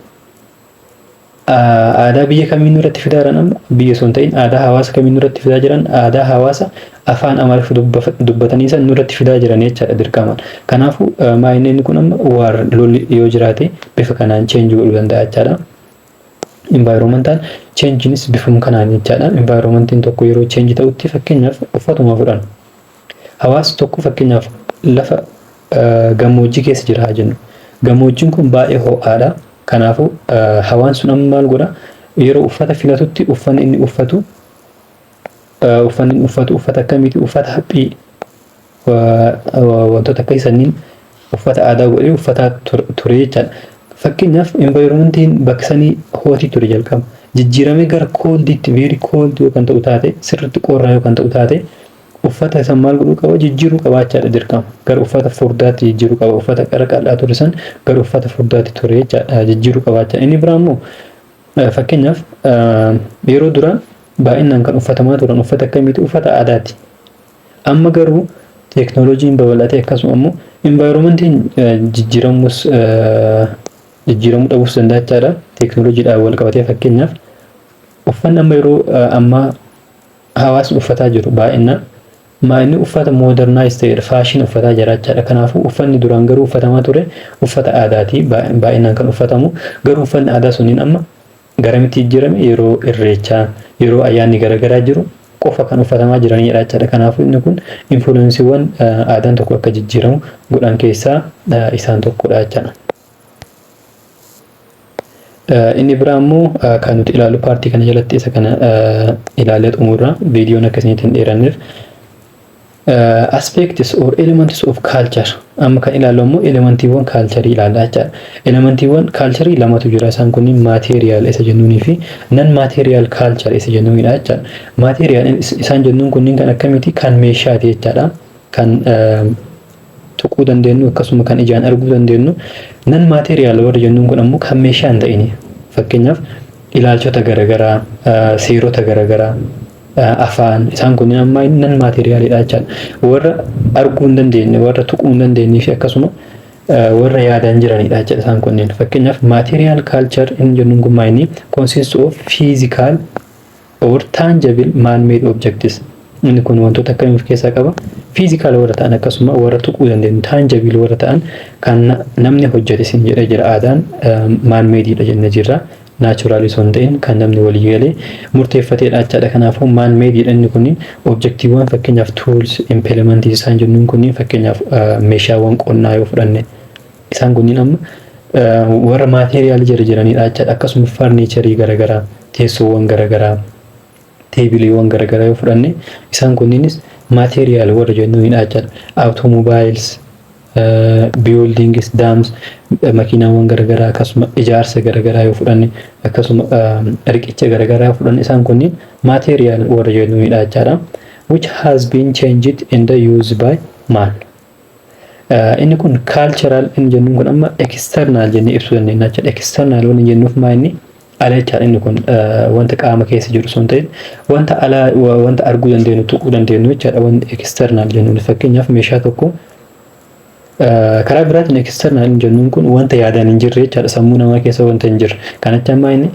aadaa biyya kamiin irratti fidaa jiran? Amma biyya osoo hin ta'in aadaa hawaasa kamiin irratti fidaa jiran? Aadaa hawaasa afaan Amaariffa dubbatanii san nurratti fidaa jiran jechaadha dirqamaan. Kanaafuu maa inni kun amma war, lolli yoo jiraate bifa kanaan change godhuu danda'a jechaadha. Environmental changeinis bifuma kanaan jechaadha. Environmentiin tokko yeroo change ta'utti, fakkeenyaaf uffatuma fudhan. Hawaasni tokko fakkeenyaaf lafa gammoojjii keessa jira haa jennu. Gammoojjiin kun baay'ee ho'aadha. Kanaafuu hawaan sun amma maal godha? Yeroo uffata filatutti uffanni inni uffatu uffata akkamiiti? Uffata haphii, wantoota akka sanniin uffata aadaa godhee uffataa ture jechaadha. Fakkeenyaaf, environmentiin bakka sanii hootii ture jalqaba. Jijjiiramee gara coldiitti, very cold yoo kan ta'u taate, sirriitti qorraa yoo kan ta'u taate, uffata san maal godhuu qaba? Jijjiiruu qaba jechaadha dirqama. Gara uffata furdaatti jijjiiruu qaba. Uffata qara qal'aa ture san gara uffata furdaatti ture jechaadha jijjiiruu qaba jechaadha. Inni biraa immoo fakkeenyaaf yeroo duraa baay'inaan kan uffatamaa turan uffata akkamiiti? Uffata aadaati. Amma garuu teeknooloojiin babal'atee, akkasuma immoo environmentiin jijjiiramus jijjiiramuu dhabuus danda'a jechaadha. Teeknooloojiidhaan wal qabatee, fakkeenyaaf, uffanni amma yeroo ammaa hawaasni uffataa jiru baay'inaan maa inni? Uffata modernize ta'edha, fashion uffataa jira jechaadha. Kanaafuu uffanni duraan garuu uffatamaa ture uffata aadaati baay'inaan kan uffatamu. Garuu uffanni aadaa suniin amma garamitti jijjiirame? Yeroo irreechaa, yeroo ayyaanni garaagaraa jiru qofa kan uffatamaa jiranidha jechaadha. Kanaafuu inni kun influenceiiwwan aadaan tokko akka jijjiiramu godhan keessaa isaan tokkodha jechaadha. Inni biraa immoo kan nuti ilaallu partii kana jalatti isa kana ilaalee xumurra, viidiyoon akkasinitti hin dheeranneef. Aspects or elements of culture. Amma kan ilaallu immoo elementiiwwan cultureii ilaalla jechaadha. Elementiiwwan cultureii lamatu jira. Isaan kunniin material isa jennuunii fi non material culture isa jennuunidha jechaadha. Material isaan jennuun kunniin kan akkamiiti? Kan meeshaati jechaadha. Kan tuquu dandeenyu, akkasuma kan ijaan arguu dandeenyu. Non material warri jennuun kun ammoo kan meeshaa hin ta'ini. Fakkeenyaaf, ilaalchota garaagaraa, seerota garaagaraa, afaan, isaan kunniin amma non materialidha jechaadha. Warra arguu hin dandeenye, warra tuquu hin dandeenyee fi akkasuma warra yaadaan jiranidha jechaadha isaan kunneen. Fakkeenyaaf, material culture inni jennuun kun maayini? Consists of physical or tangible man-made objects. Inni kun wantoota akkamii of keessaa qaba? Physical warra ta'an, akkasuma warra tuquu dandeenyu, tangible warra ta'an, kan namni hojjete sin jedhee jira. Aadaan man-madeidha jennee jirra. Natural osoo hin ta'in kan namni walii galee murteeffateedha jechaadha. Kanaafuu man-madeidha inni kunniin. Objectiiwwan, fakkeenyaaf tools, implementii isaan jennuun kunniin, fakkeenyaaf meeshaawwan qonnaa yoo fudhanne, isaan kunniin amma warra material jala jiranidha jechaadha. Akkasuma furnitureii garaagaraa, teessoowwan garaagaraa, tableiiwwan garaagaraa yoo fudhanne, isaan kunniinis material warra jennuunidha jechaadha. Automobiles Buildings, dams, makiinaawwan garaagaraa, akkasuma ijaarsa garaagaraa yoo fudhanne, akkasuma riqicha garaagaraa yoo fudhanne, isaan kunniin material warra jennuunidha jechaadha. Which has been changed in the use by man. Inni kun cultural inni jennuun kun amma external jennee ibsuu dandeenya jechaadha. External wanni jennuuf maa inni ala jechaadha. Inni kun wanta qaama keessa jiru osoo hin ta'in wanta alaa, wanta arguu dandeenyu, tuquu dandeenyu jechaadha. Wanti external jennuun fakkeenyaaf meeshaa tokko. Karaa biraatiin external inni jennuun kun wanta yaadaan hin jirre jechaadha, sammuu namaa keessa wanta hin jirre. Kanatti amma inni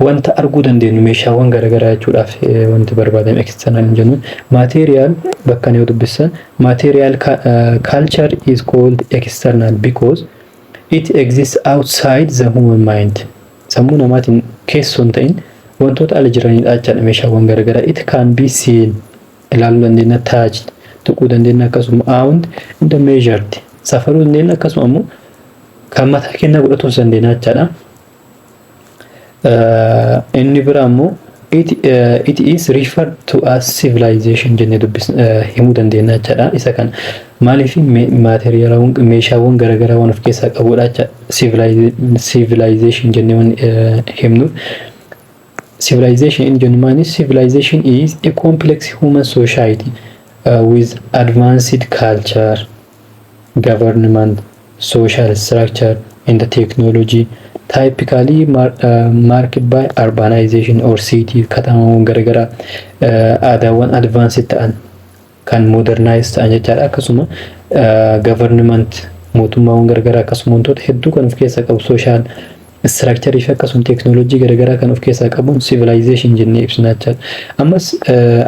wanta arguu dandeenyu, meeshaawwan garaagaraa jechuudhaaf wanti barbaadame external hin jennuun. Material bakka yoo dubbissan, material culture is called external because it exists outside the human mind. Sammuu namaatiin keessoo hin ta'in wantoota ala jiranidha jechaadha meeshaawwan garaagaraa. It can be seen, ilaaluu dandeenya, touched, tuquu dandeenya, akkasuma owned and measured, safaruu dandeenya, akkasuma immoo kan mataa keenyaa godhatuu dandeenya jechaadha. Inni biraa immoo it is referred to as civilization jennee dubbis himuu dandeenya jechaadha. Isa kana maaliif maateriyaalaawwan, meeshaawwan garaagaraa waan of keessaa qabudha jecha civilization jennee waan himnuuf. Civilization inni jennu maali? Civilization is a complex human society with advanced culture, government, social structure and the technology, typically marked by urbanization or city, katamaawwan garaagaraa, aadaawwan advanced ta'an kan modernize ta'an jechaadha. Akkasuma government, mootummaawwan garaagaraa, akkasuma wantoota hedduu kan of keessaa qabu, social structure fi akkasuma teeknooloojii garaagaraa kan of keessaa qabuun civilization jennee ibsina jechaadha. Ammas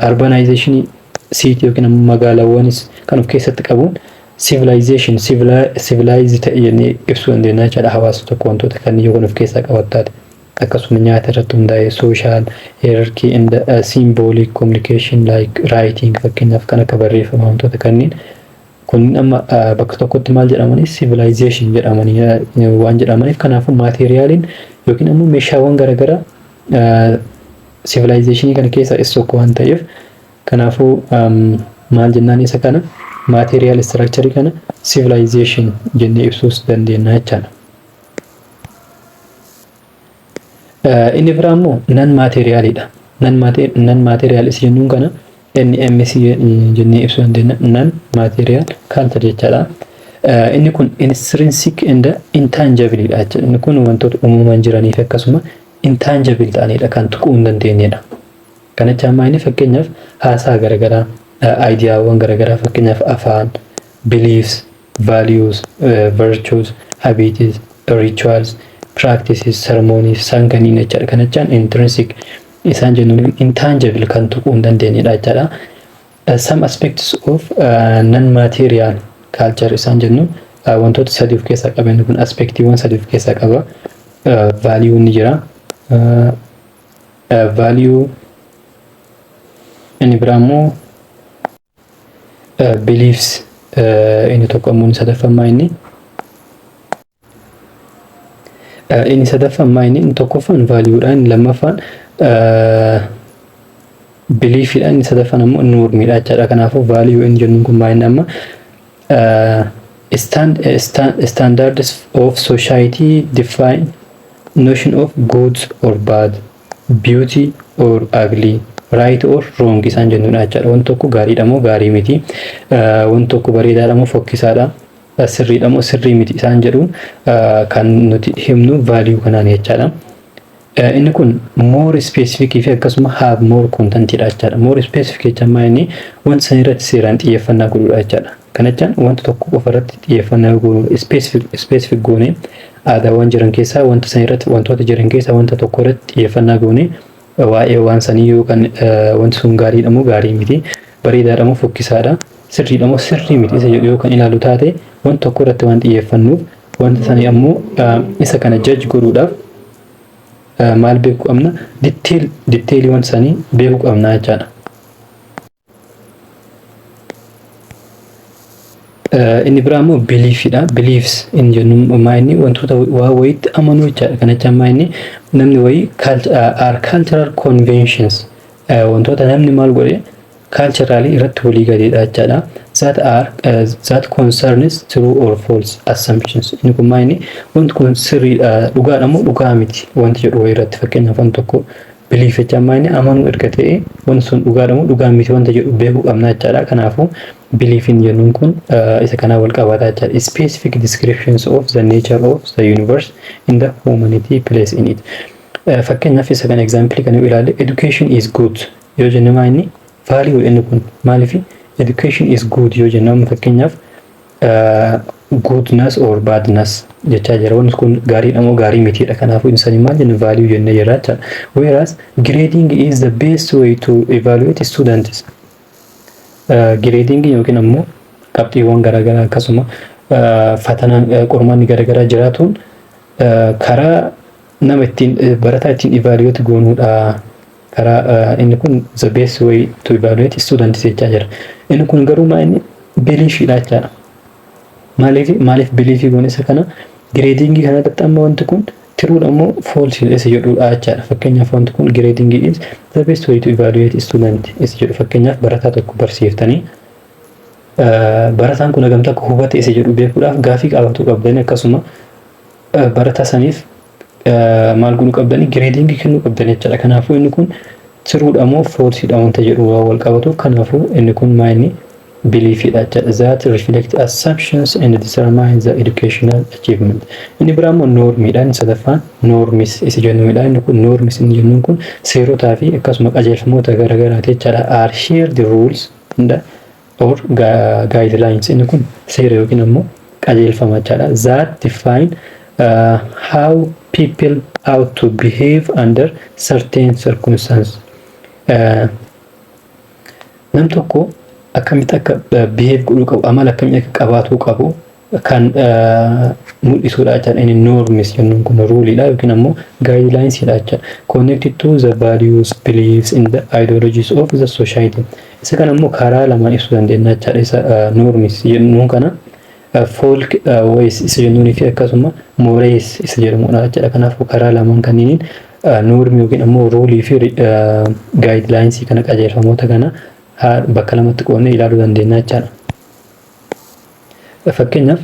urbanization city yookiin ammoo magaalaawwanis kan of keessatti qabuun civilization, civilize ta'e jennee ibsuu dandeenya jechaadha. Hawaasa tokko wantoota kanneen yoo kan of keessaa qabatu taate, akkasuma nyaata irratti hundaa'e, social hierarchy and symbolic communication like writing, fakkeenyaaf kan akka barreeffama, wantoota kanneen kun amma bakka tokkotti maal jedhamanii, civilization jedhamanii waan jedhamaniif, kanaafuu maateriyaaliin yookiin ammoo meeshaawwan garaagaraa civilizationii kana keessaa isa tokko waan ta'eef, kanaafuu maal jennaan, isa kana material structure kana civilization jennee ibsuus dandeenya jechaadha. Inni biraa immoo non materialidha. Non material isa jennuun kana NMC jennee ibsuu dandeenya. Non material culture jechaadha. Inni kun intrinsic and intangible dha jechuudha. Inni kun wantoota uumamaan jiranii fi akkasuma intangible ta'anidha, kan tuquu hin dandeenyedha. Kana jecha ammaa inni fakkeenyaaf haasaa garaagaraa, ideaawwan garaagaraa, fakkeenyaaf afaan, beliefs, values, virtues, habits, rituals, practices, ceremonies isaan kanneen jechaadha. Kana jechaan intrinsic isaan jennuun intangible, kan tuquu hin dandeenyedha jechaadha. Some aspects of non-material culture isaan jennu wantoota sadii of keessaa qaba. Inni kun aspectiiwwan sadii of keessaa qaba. Value ni jira. Value, inni biraa immoo beliefs, inni tokko ammoo inni sadaffaan inni tokkoffaan value'dha, inni lammaffaan beliefidha, inni sadaffaan ammoo normiidha jechaadha. Kanaafuu value inni jennuun kun maal inni amma standards of society define notion of good or bad, beauty or ugly, right or wrong isaan jennuudha jechaadha. Wanti tokko gaariidha moo gaarii miti, wanti tokko bareedaadha moo fokkisaadha, sirriidha moo sirrii miti isaan jedhuun kan nuti himnu value kanaan jechaadha. Inni kun more specific fi akkasuma have more content dha jechaadha. More specific jechaan maal inni wanta san irratti seeraan xiyyeeffannaa godhuudha jechaadha. Kana jechaan wanta tokko qofa irratti xiyyeeffannaa godhuudha. Specific goone aadaawwan jiran keessaa wanta san irratti, wantoota jiran keessaa wanta tokko irratti xiyyeeffannaa goone, waa'ee waan sanii yookaan wanti sun gaariidha moo gaarii miti, bareedaadha moo fokkisaadha, sirriidha moo sirrii miti isa jedhu yoo kan ilaalu taate, wanta tokko irratti waan xiyyeeffannuuf, wanta sanii ammoo isa kana judge godhuudhaaf maal beekuu qabna? Detailii wanta sanii beekuu qabna jechaadha. Inni biraa immoo beliefidha. Beliefs inni jennu maa inni wantoota waa wayiitti amanuu jechaadha. Kana jechaan maa inni namni wayii are cultural conventions, wantoota namni maal godhe Culturally irratti walii galeedha jechaadha. That concerns true or false assumptions. Inni kun maal? Inni wanti kun sirriidha, dhugaadha moo dhugaa miti wanti jedhu wayii irratti. Fakkeenyaaf, wanti tokko belief jechaan maal? Inni amanuu erga ta'e, wanti sun dhugaadha moo dhugaa miti wanta jedhu beekuu qabna jechaadha. Kanaafuu beliefiin jennuun kun isa kanaa wal qabata jechaadha. Specific descriptions of the nature of the universe and the humanity place in it. Fakkeenyaaf, isa kana example kan yoo ilaalle, education is good yoo jenne, maa inni value? Inni kun maaliif education is good yoo jenne, amma fakkeenyaaf goodness or badness jechaa jira. Wanti kun gaariidha moo gaarii mitiidha. Kanaafuu inni maal jenne? Value jennee jirra jechaadha. Whereas grading is the best way to evaluate students. Grading yookiin ammoo qabxiiwwan garaagaraa, akkasuma fatanaan, qormaanni garaagaraa jiraatuun karaa nama ittiin barataa ittiin evaluate goonuudha. Karaa inni kun the best way to evaluate students jechaa jira. Inni kun garuu maa inni? Beliefiidha jechaadha. Maaliif beliefii goone isa kana? Gradingii kana irratti amma wanti kun truedha moo false isa jedhudha jechaadha. Fakkeenyaaf, wanti kun grading is the best way to evaluate student isa jedhu, fakkeenyaaf barataa tokko barsiiftanii barataan kun hagamta akka hubate isa jedhu beekuudhaaf gaafii qabatuu qabdanii, akkasuma barataa saniif maal godhuu qabdanii? Gradingii kennuu qabdanii jechaadha. Kanaafuu inni kun truedha moo falsedha wanta jedhu waan wal qabatu, kanaafuu inni kun maa inni? Beliefiidha jechaadha. That reflect assumptions and determine the educational achievement. Inni biraa immoo normiidha. Inni sadaffaan norms isa jennuudha. Inni kun norms inni jennuun kun seerotaa fi akkasuma qajeelfamoota garaagaraati jechaadha. Are shared rules and or guidelines. Inni kun seera yookiin ammoo qajeelfama jechaadha. That define how people ought to behave under certain circumstances. Nam tokko akkamitti akka behave godhuu qabu, amala akkamii akka qabaatuu qabu kan mul'isudha jechaadha. Inni norms jennuun kun ruleiidha yookiin ammoo guidelinesiidha jechaadha. Connected to the values, beliefs and the ideologies of the society. Isa kana immoo karaa lamaan ibsuu dandeenya jechaadha. Isa norms jennuun kana folk ways isa jennuunii fi akkasuma mores isa jedhamudha jechaadha. Kanaafuu karaa lamaan kanniiniin normii yookiin ammoo ruleii fi guidelinesii kana, qajeelfamoota kana bakka lamatti qoodnee ilaaluu dandeenya jechaadha. Fakkeenyaaf,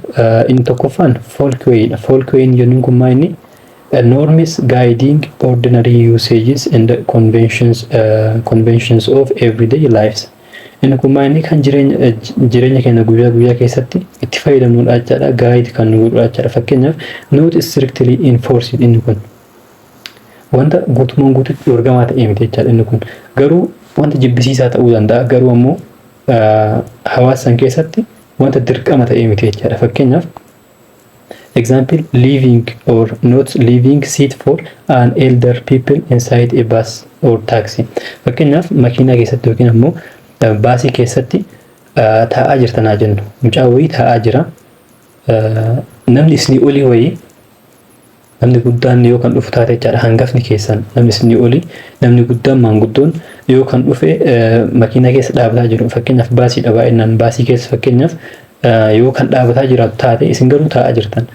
inni tokkoffaan folkwaydha. Folkwayn jennuun kun maa inni? Norms guiding ordinary usages and conventions of everyday lives. Inni kun maa inni? Kan jireenya keenya guyyaa guyyaa keessatti itti fayyadamnudha jechaadha. Guide kan nu godhudha jechaadha. Fakkeenyaaf, not strictly enforced. Inni kun wanta guutummaan guututti dorgamaa ta'e miti jechaadha inni kun. Garuu wanta jibbisiisaa ta'uu danda'a. Garuu ammoo hawaasa san keessatti wanta dirqama ta'e miti jechaadha. Fakkeenyaaf, example, leaving or not leaving seat for an elder people inside a bus or taxi. Fakkeenyaaf, makiinaa keessatti yookiin ammoo baasii keessatti taa'aa jirtanaa jennu. Mucaa wayii taa'aa jira. Namni isinii olii wayii, namni guddaan yoo kan dhufu taate jechaadha, hangafni keessan, namni isinii olii, namni guddaan, maanguddoon yoo kan dhufe makiinaa keessa dhaabataa jiru, fakkeenyaaf baasiidha baay'inaan, baasii keessa fakkeenyaaf yoo kan dhaabataa jiraatu taate, isin garuu taa'aa jirtan.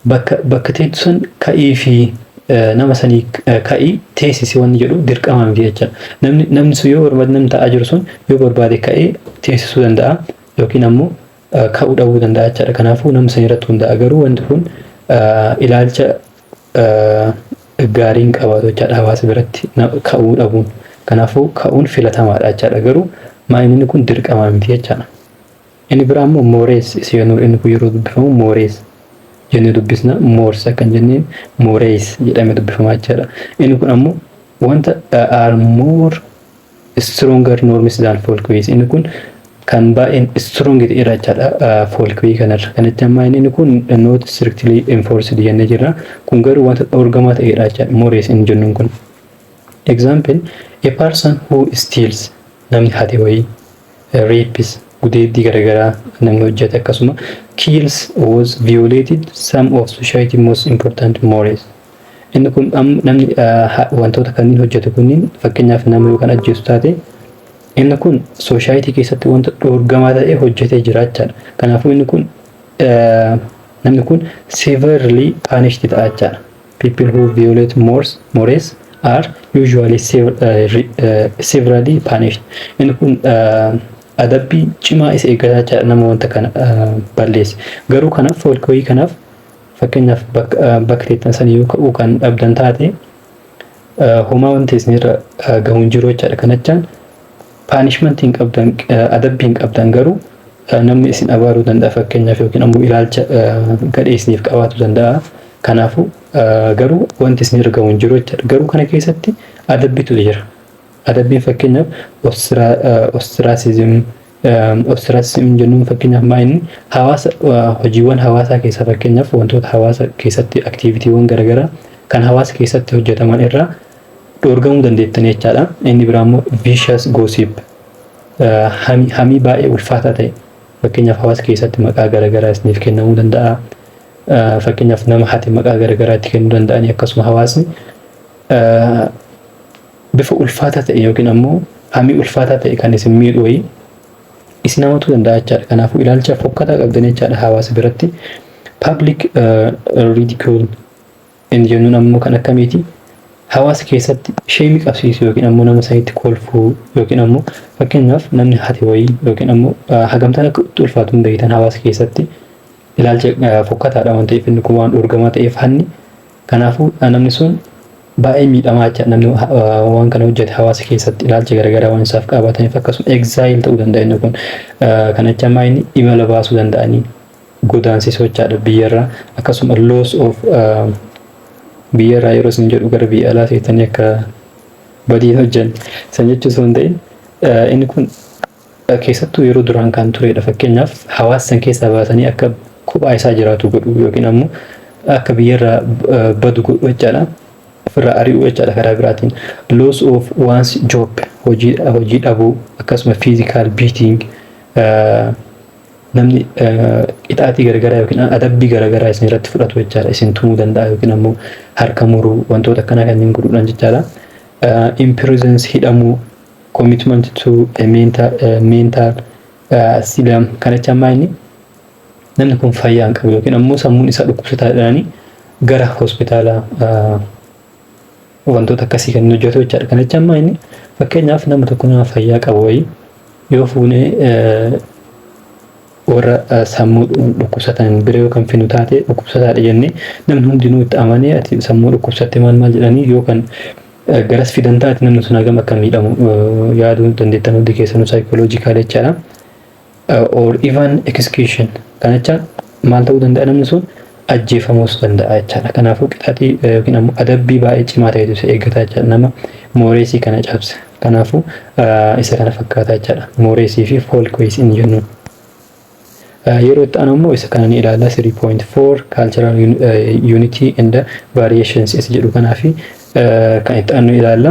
Bakka teessu san ka'ii fi nama sanii ka'ii teessisi wanni jedhu dirqama miti jechaadha. Namni sun yoo barbaade, namni taa'aa jiru sun yoo barbaade ka'ee teessisuu danda'a yookiin ammoo ka'uu dhabuu danda'a jechaadha. Kanaafuu nama san irratti hundaa'a. Garuu wanti kun ilaalcha gaariin qabaatu jechaadha hawaasa biratti ka'uu dhabuun. Kanaafuu ka'uun filatamaadha jechaadha. Garuu maa'inni kun dirqama miti jechaadha. Inni biraa immoo mores isa jennu. Inni kun yeroo dubbifamu mores jennee dubbisna, mores akkan jenneen, mores jedhamee dubbifama jechaadha. Inni kun ammoo wanta are more stronger norms than folkways. Inni kun kan baay'een strong ta'edha jechaadha folkway kanarra. Kanatti ammaa inni kun not strictly enforced jennee jirra. Kun garuu wanta dhorgamaa ta'edha jechaadha mores inni jennuun kun. Example, a person who steals, namni hate wayii, rapes, gudeeddii garaagaraa namni hojjete, akkasuma kills was violated some of society most important mores. Inni kun namni wantoota kanneen hojjetu kunniin, fakkeenyaaf nama yoo kan ajjeesu taate, inni kun society keessatti wanta dhorgamaa ta'e hojjetee jira jechaadha. Kanaafuu inni kun, namni kun severely punished ta'a jechaadha. People who violate mores are usually severely punished. Inni kun adabbii cimaa isa eeggataa jechaadha nama wanta kana balleesse. Garuu kanaaf folkway kanaaf fakkeenyaaf bakka teettan sanii yoo ka'uu kan dhabdan taate, homaa wanti isinirra gahu hin jiru jechaadha. Kanachaan punishmentii hin qabdan, adabbii hin qabdan, garuu namni isin abaaruu danda'a fakkeenyaaf, yookiin ammoo ilaalcha gadhee isiniif qabaatu danda'a. Kanaafuu garuu wanti isinirra gahu hin jiru jechaadha. Garuu kana keessatti adabbiitu jira. Adabbiin fakkeenyaaf ostracism jennuun fakkeenyaaf maa inni hawaasa hojiiwwan hawaasaa keessaa, fakkeenyaaf wantoota hawaasa keessatti activitywwan garaagaraa kan hawaasa keessatti hojjetaman irraa dhoorgamuu dandeettan jechaadha. Inni biraa immoo vicious gossip, hamii baay'ee ulfaataa ta'e, fakkeenyaaf hawaasa keessatti maqaa garaagaraa isiniif kennamuu danda'a. Fakkeenyaaf nama hate maqaa garaagaraa itti kennuu danda'anii, akkasuma hawaasni bifa ulfaataa ta'e yookiin ammoo hamii ulfaataa ta'e kan isin miidhu wayii isin hamatuu danda'a jechaadha. Kanaafuu ilaalcha fokkataa qabdan jechaadha hawaasa biratti. Public ridicule inni jennuun ammoo kan akkamiiti? Hawaasa keessatti shame qabsiisuu yookiin ammoo nama sanitti kolfuu, yookiin ammoo fakkeenyaaf namni hate wayii yookiin ammoo hagamtaan akka itti ulfaatu hin beektan, hawaasa keessatti ilaalcha fokkataadha waan ta'eef, inni kun waan dhorgamaa ta'eef hanni. Kanaafuu namni sun baay'ee miidhamaa jecha namni waan kana hojjete, hawaasa keessatti ilaalcha garaagaraa waan isaaf qabaataniif. Akkasuma exile ta'uu danda'a inni kun. Kana jecha maa inni imala baasuu danda'anii godaansisuu jechaadha biyyarraa. Akkasuma loss of biyyarraa yeroo isin jedhu gara biyya alaa seetanii akka badii hojjan san jechuu osoo hin ta'in, inni kun keessattuu yeroo duraan kan turedha. Fakkeenyaaf hawaasa san keessaa baasanii akka kophaa isaa jiraatu godhu yookiin ammoo akka biyyarraa badu godhu jechaadha. Ofirraa ari'uu jechaadha karaa biraatiin. Loss of one's job, hojii dhabuu, akkasuma physical beating, namni qixaatii garaagaraa yookiin adabbii garaagaraa isin irratti fudhatu jechaadha. Isin tumuu danda'a yookiin ammoo harka muruu, wantoota akkanaa kanneen godhuudhaan jechaadha. Imprisons, hidhamuu, commitment to a mental asylum. Kana jecha ammaa inni namni kun fayyaa hin qabu yookiin ammoo sammuun isaa dhukkubsataadhaanii gara hospitaala wantoota akkasii kan inni hojjetu jechaadha. Kana jecha ammaa inni fakkeenyaaf nama tokko, nama fayyaa qabu wayii yoo fuunee warra sammuu dhukkubsatan bira yoo kan finu taate, dhukkubsataadha jennee namni hundinuu itti amanee, ati sammuu dhukkubsatte maal maal jedhanii yoo kan garas fidan taate, namni sun hagam akka miidhamu yaaduu dandeettan hundi keessanuu psychological jechaadha. Or even execution, kana jecha maal ta'uu danda'a? Namni sun ajjeefamuus danda'a jechaadha. Kanaafuu qixaatii yookiin ammoo adabbii baay'ee cimaa ta'etu isa eeggata jechaadha nama moresii kana cabse. Kanaafuu isa kana fakkaata jechaadha. Moresii fi folkways inni jennuun. Yeroo itti aanu immoo isa kana ni ilaalla, 3.4 cultural unity and variations isa jedhu kanaa fi kan itti aanu ilaalla.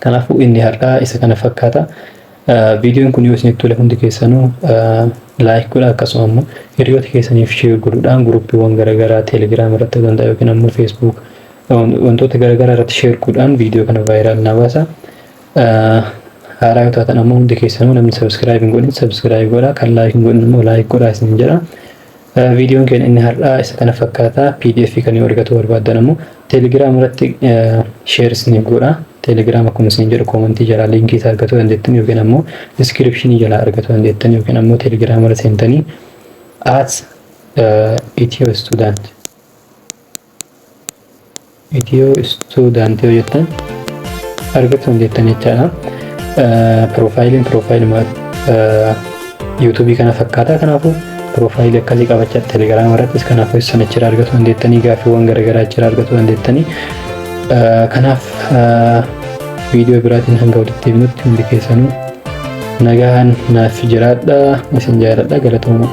Kanaafuu inni har'aa isa kana fakkaata. Viidiyoon kun yoo isinitti tole, hundi keessanuu like godhaa, akkasuma immoo hiriyoota keessaniif share godhuudhaan groupiiwwan garaagaraa Telegram irratti ta'uu danda'a yookiin ammoo Facebook, wantoota garaagaraa irratti share godhuudhaan viidiyoo kana viral na baasa. Haaraa yoo taatan ammoo hundi keessanuu namni subscribe hin godhin subscribe godhaa, kan like hin godhin immoo like godhaa isin jedha. Viidiyoon keenya inni har'aa isa kana fakkaata. PDF kan yoo argatu barbaaddan ammoo Telegram irratti share isiniif godha. Telegram akkuma isin jedhu commentii jalaa linkii isaa argachuu dandeettan yookiin ammoo descriptionii jalaa argachuu dandeettan, yookiin ammoo Telegram irra seentanii @EthioStudent, Ethio Student yoo jettan argachuu dandeettan jechaadha. Profileiin profileii YouTubeii kana fakkaata. Kanaafuu profileii akkasii qabachaa Telegram irrattis, kanaafuu sana achirraa argachuu dandeettanii, gaaffiiwwan garaagaraa achirraa argachuu dandeettanii. Kanaaf viidiyoo biraatiin hanga walitti deebinutti hundi keessanuu nagaan naaf jiraadha, isin jaaladha, galatooma.